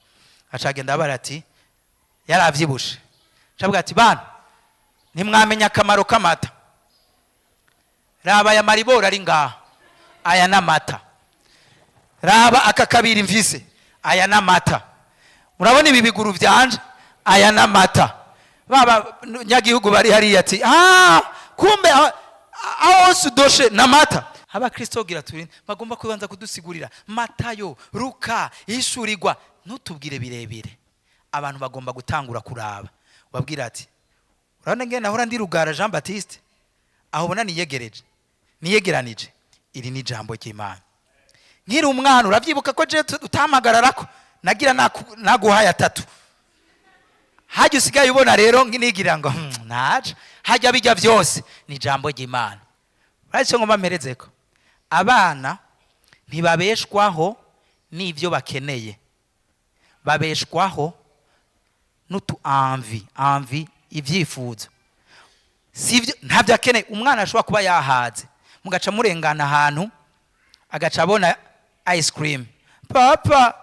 Aca agenda abara ati yaravyibushe, camubwira ati: bana Ntimwamenya akamaro k'amata. Raba aya maribori ari ngaha, aya n'amata. Raba aka kabiri mvise, aya n'amata. Murabona ibi biguru byanje, aya n'amata. Baba nyagihugu bari hariya ati ah, kumbe aho hose udoshe n'amata. Abakristo gira turi bagomba kubanza kudusigurira Matayo, Luka, ishurirwa, ntutubwire birebire. Abantu bagomba gutangura kuraba, wabwira ati urabona ngene nahora ndi Rugara Jean Baptiste, aho ubona niyegereje, niyegeranije, iri ni ijambo ry'Imana. Nkiri umwana urabyibuka ko je utahamagararako nagira naguhaye atatu, hajya usigaye ubona rero nigira ngo naje hajya bijya byose ni ijambo ry'Imana. Uretse ngo mbamerezeko, abana ntibabeshwaho n'ibyo bakeneye, babeshwaho n'utu envie, envie ibyifuzo. Sivyo, ntabyo akeneye. Umwana ashobora kuba yahaze, mugaca murengana ahantu agaca abona ice cream, papa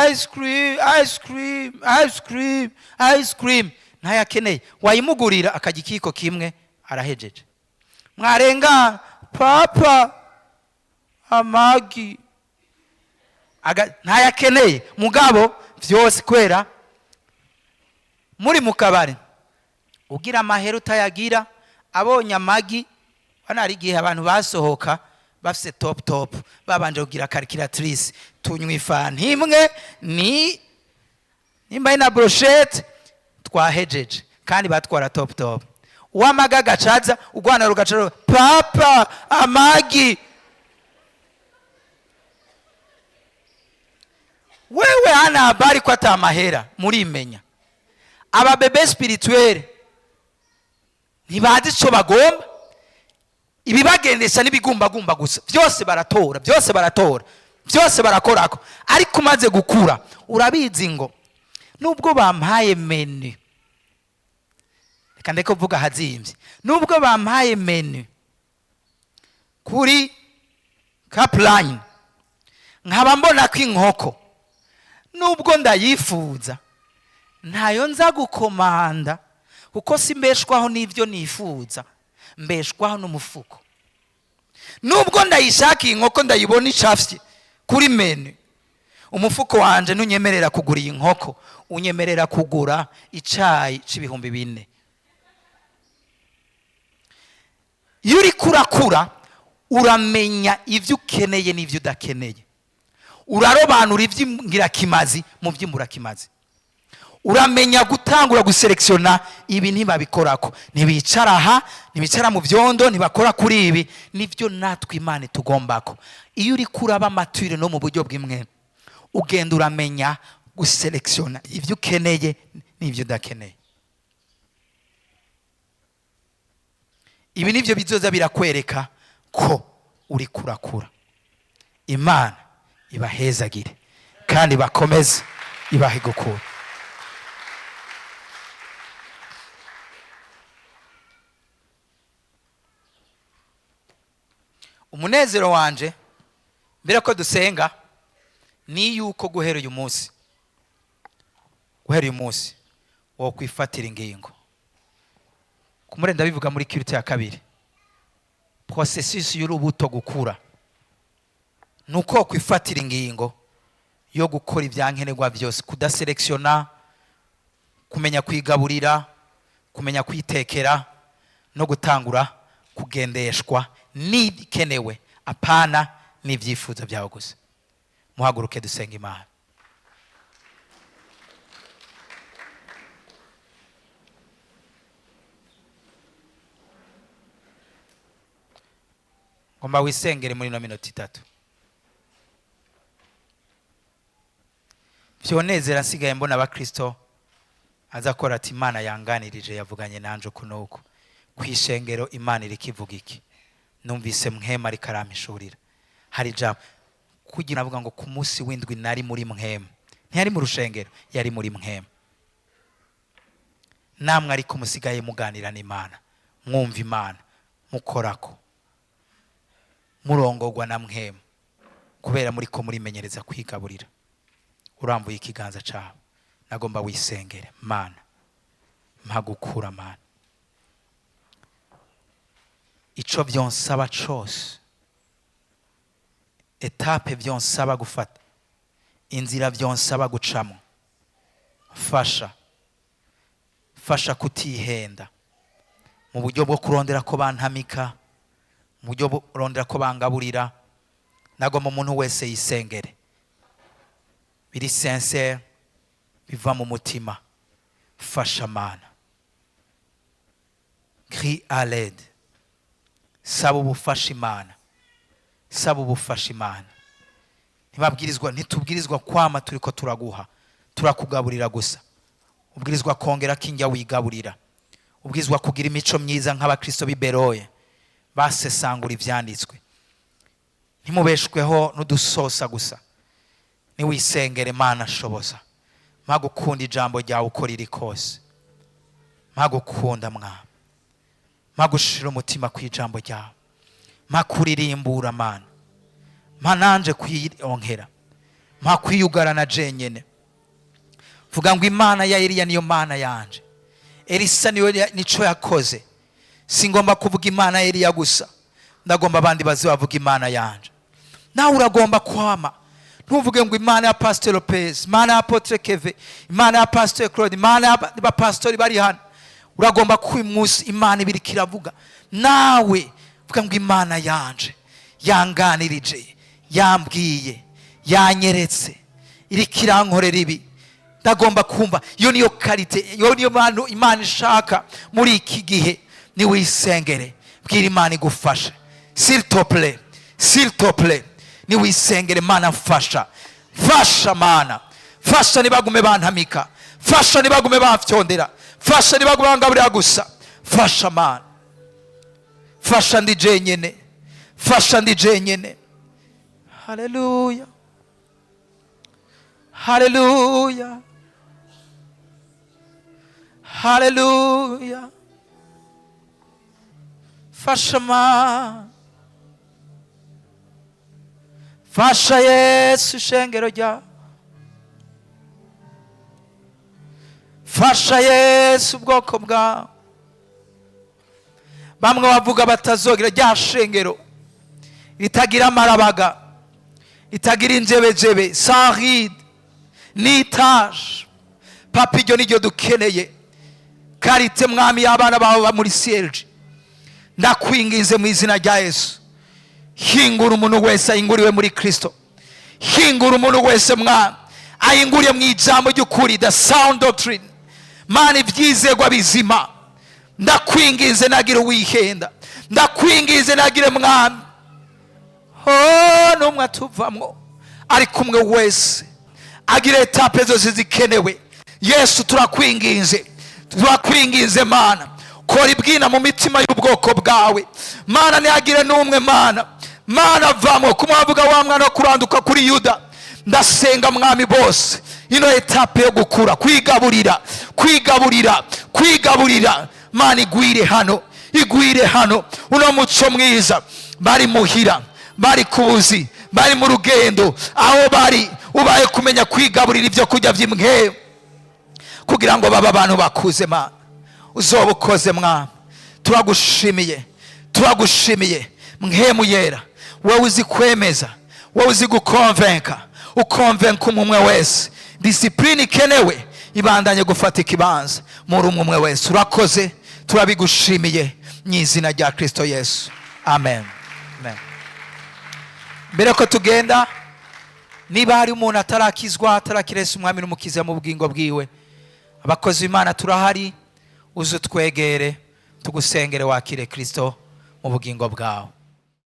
ice cream, ice cream, ice cream, ice cream, ntayakeneye. Wayimugurira akajya ikiko kimwe arahejeje. Mwarenga papa amagi, ntayakeneye, mugabo vyose kwera muri mu kabari ugira amahera utayagira, abonye amagi. Hano hari igihe abantu basohoka bafise top top, babanje kugira calculatrice, tunywa ifanta imwe ni nimba ari na brochette twahejeje, kandi batwara top top. Uwamaga agacaza urwana rugaca, papa amagi. Wewe hana habari ko atamahera. Murimenya aba bébés spirituels ntibazi ico bagomba, ibibagendesha n'ibigumbagumba gusa, byose baratora, byose baratora, byose barakorako. Ariko umaze gukura urabizi ngo nubwo bampaye menu, reka ndeke kuvuga ahazimbye, nubwo bampaye menu kuri Capeline nkaba mbona ko inkoko nubwo ndayifuza ntayo nza gukomanda, kuko si mbeshwaho n'ibyo nifuza, mbeshwaho n'umufuko. Nubwo ndayishaka iyi nkoko, ndayibona icafye kuri menu, umufuko wanje ntunyemerera kugura iyi nkoko, unyemerera kugura icayi c'4,000. Iyo uriko urakura uramenya ibyo ukeneye n'ibyo udakeneye, urarobanura iby'ingirakimazi mu by'imburakimazi, uramenya gutangura guselekisiona ibi ntibabikorako, ntibicara aha, ntibicara mu byondo, ntibakora kuri ibi. Nibyo natwe Imana itugombako. Iyo uri kuraba mature no mu buryo bw'imwe, ugenda uramenya guselekisiona ibyo ukeneye n'ibyo udakeneye. Ibi nibyo bizoza birakwereka ko uri kurakura. Imana ibahezagire kandi bakomeze ibahe gukura. Umunezero wanje mbere ko dusenga ni yuko guhera uyu munsi, guhera uyu munsi wo kwifatira ingingo kumure. Ndabivuga muri kirite ya kabiri, processus y'urubuto gukura nuko kwifatira ingingo yo gukora ibyankenerwa byose, kudaselekisiona, kumenya kwigaburira, kumenya kwitekera no gutangura kugendeshwa n'ibikenewe, apana n'ibyifuzo byawe gusa. Muhaguruke dusenga Imana. Ngomba wisengere muri ino minota itatu. Vyonezera nsigaye mbona abakristo aza akora ati Imana yanganirije, yavuganye nanje uku n'uku kw'ishengero, Imana irikivuga iki, numvise Mpwemu ariko arampishurira. Hari ijambo kugira avuga ngo ku munsi w'indwi nari muri Mpwemu. Ntiyari mu rushengero, yari muri Mpwemu. Namwe ariko musigaye muganira n'Imana, mwumva Imana, mukorako, murongorwa na Mpwemu, kubera muri ko murimenyereza kwigaburira. Urambuye ikiganza cyawe, nagomba wisengere. Mana, mpa gukura, Mana. Ico vyonsaba cose, étape vyonsaba gufata, inzira vyonsaba gucamo, fasha, fasha kutihenda mu buryo bwo kurondera ko bantamika, mu buryo bwo kurondera ko bangaburira. Nagomba umuntu wese yisengere biri sincère, biva mu mutima. Fasha Mana, crie à l'aide, saba ubufasha Imana, saba ubufasha Imana. Ntibabwirizwa, ntitubwirizwa kwama turiko turaguha, turakugaburira gusa. Ubwirizwa kongera ko injya wigaburira, ubwirizwa kugira imico myiza nk'abakristo b'i Beroye basesangura ivyanditswe. Ntimubeshweho n'udusosa gusa. Niwisengere: Mana, shoboza, mpa gukunda ijambo ryawe uko riri kose, mpa gukunda Mwami, mpa gushira umutima ku ijambo ryawe, mpa kuririmbura Mana, mpa nanje kwironkera, mpa kwiyugarana jenyene. Vuga ngo: "Imana ya Eliya niyo Mana yanje." Elisa niyo nico yakoze. Singomba kuvuga Imana ya Eliya gusa, ndagomba abandi baze bavuga Imana yanje. Nawe uragomba kwama, ntuvuge ngo Imana ya Pasteur Lopez, Imana ya Apôtre Keve, Imana ya Pasteur Claude, Imana y'abapastori bari hano. Uragomba ko uyu munsi Imana ibiriko iravuga nawe, vuga ngo: "Imana yanje yanganirije, yambwiye, yanyeretse, iriko irankorera ibi." Ndagomba kumva iyo niyo qualité, iyo niyo mpano Imana ishaka muri iki gihe. Niwisengere, bwira Imana igufashe. S'il te plaît, s'il te plaît, niwisengere: Mana, mfasha, fasha Mana, fasha ntibagume bantamika, fasha ntibagume bamfyondera, fasha ntibagume bangaburira gusa, fasha Mana, fasha ndi jenyene, fasha ndi jenyene. Haleluya, haleluya, haleluya. Fasha Mana, fasha Yesu ishengero ryawe, fasha Yesu ubwoko bwawe. Bamwe bavuga batazogira rya shengero ritagira amarabaga, ritagira injebejebe, sans ride ni tache. Papa, iryo niryo dukeneye, qualité, Mwami, y'abana bawe muri CLG. Ndakwinginze mu izina rya Yesu, hingura umuntu wese ahinguriwe muri Kristo, hingura umuntu wese, Mwana, ahinguriye mu ijambo ry'ukuri, the sound doctrine. Mana, ibyizegwa bizima. Ndakwinginze, nagire uwihenda. Ndakwinginze, nagire, Mwami, oh, n'umwe atuvamwo, ariko umwe wese agira étapes zose zikenewe. Yesu, turakwinginze, turakwinginze Mana, kora ibwina mu mitima y'ubwoko bwawe. Mana, ntihagire n'umwe, Mana, Mana, vamwo kumwavuga wa mwana wo kuranduka kuri Yuda. Ndasenga, Mwami, bose ino étape yo gukura, kwigaburira, kwigaburira, kwigaburira, Mana, igwire hano, igwire hano. Uno muco mwiza, bari muhira, bari ku buzi, bari mu rugendo, aho bari, ubaye kumenya kwigaburira ibyo kurya by'imweru kugira ngo babe abantu bakuze. Mana, uzoba ukoze. Mwami, turagushimiye, turagushimiye. Mpwemu Yera, wowe uzi kwemeza, wowe uzi gukonvenka, ukonvenka umwe umwe wese. Discipline ikenewe ibandanye gufata ikibanza muri umwe umwe wese. Urakoze, turabigushimiye mu izina rya Kristo Yesu, amen, amen. Mbere ko tugenda, niba hari umuntu atarakizwa, atarakira Yesu Umwami n'Umukiza mu bugingo bwiwe, abakozi b'Imana turahari, uze utwegere, tugusengere wakire Kristo mu bugingo bwawe.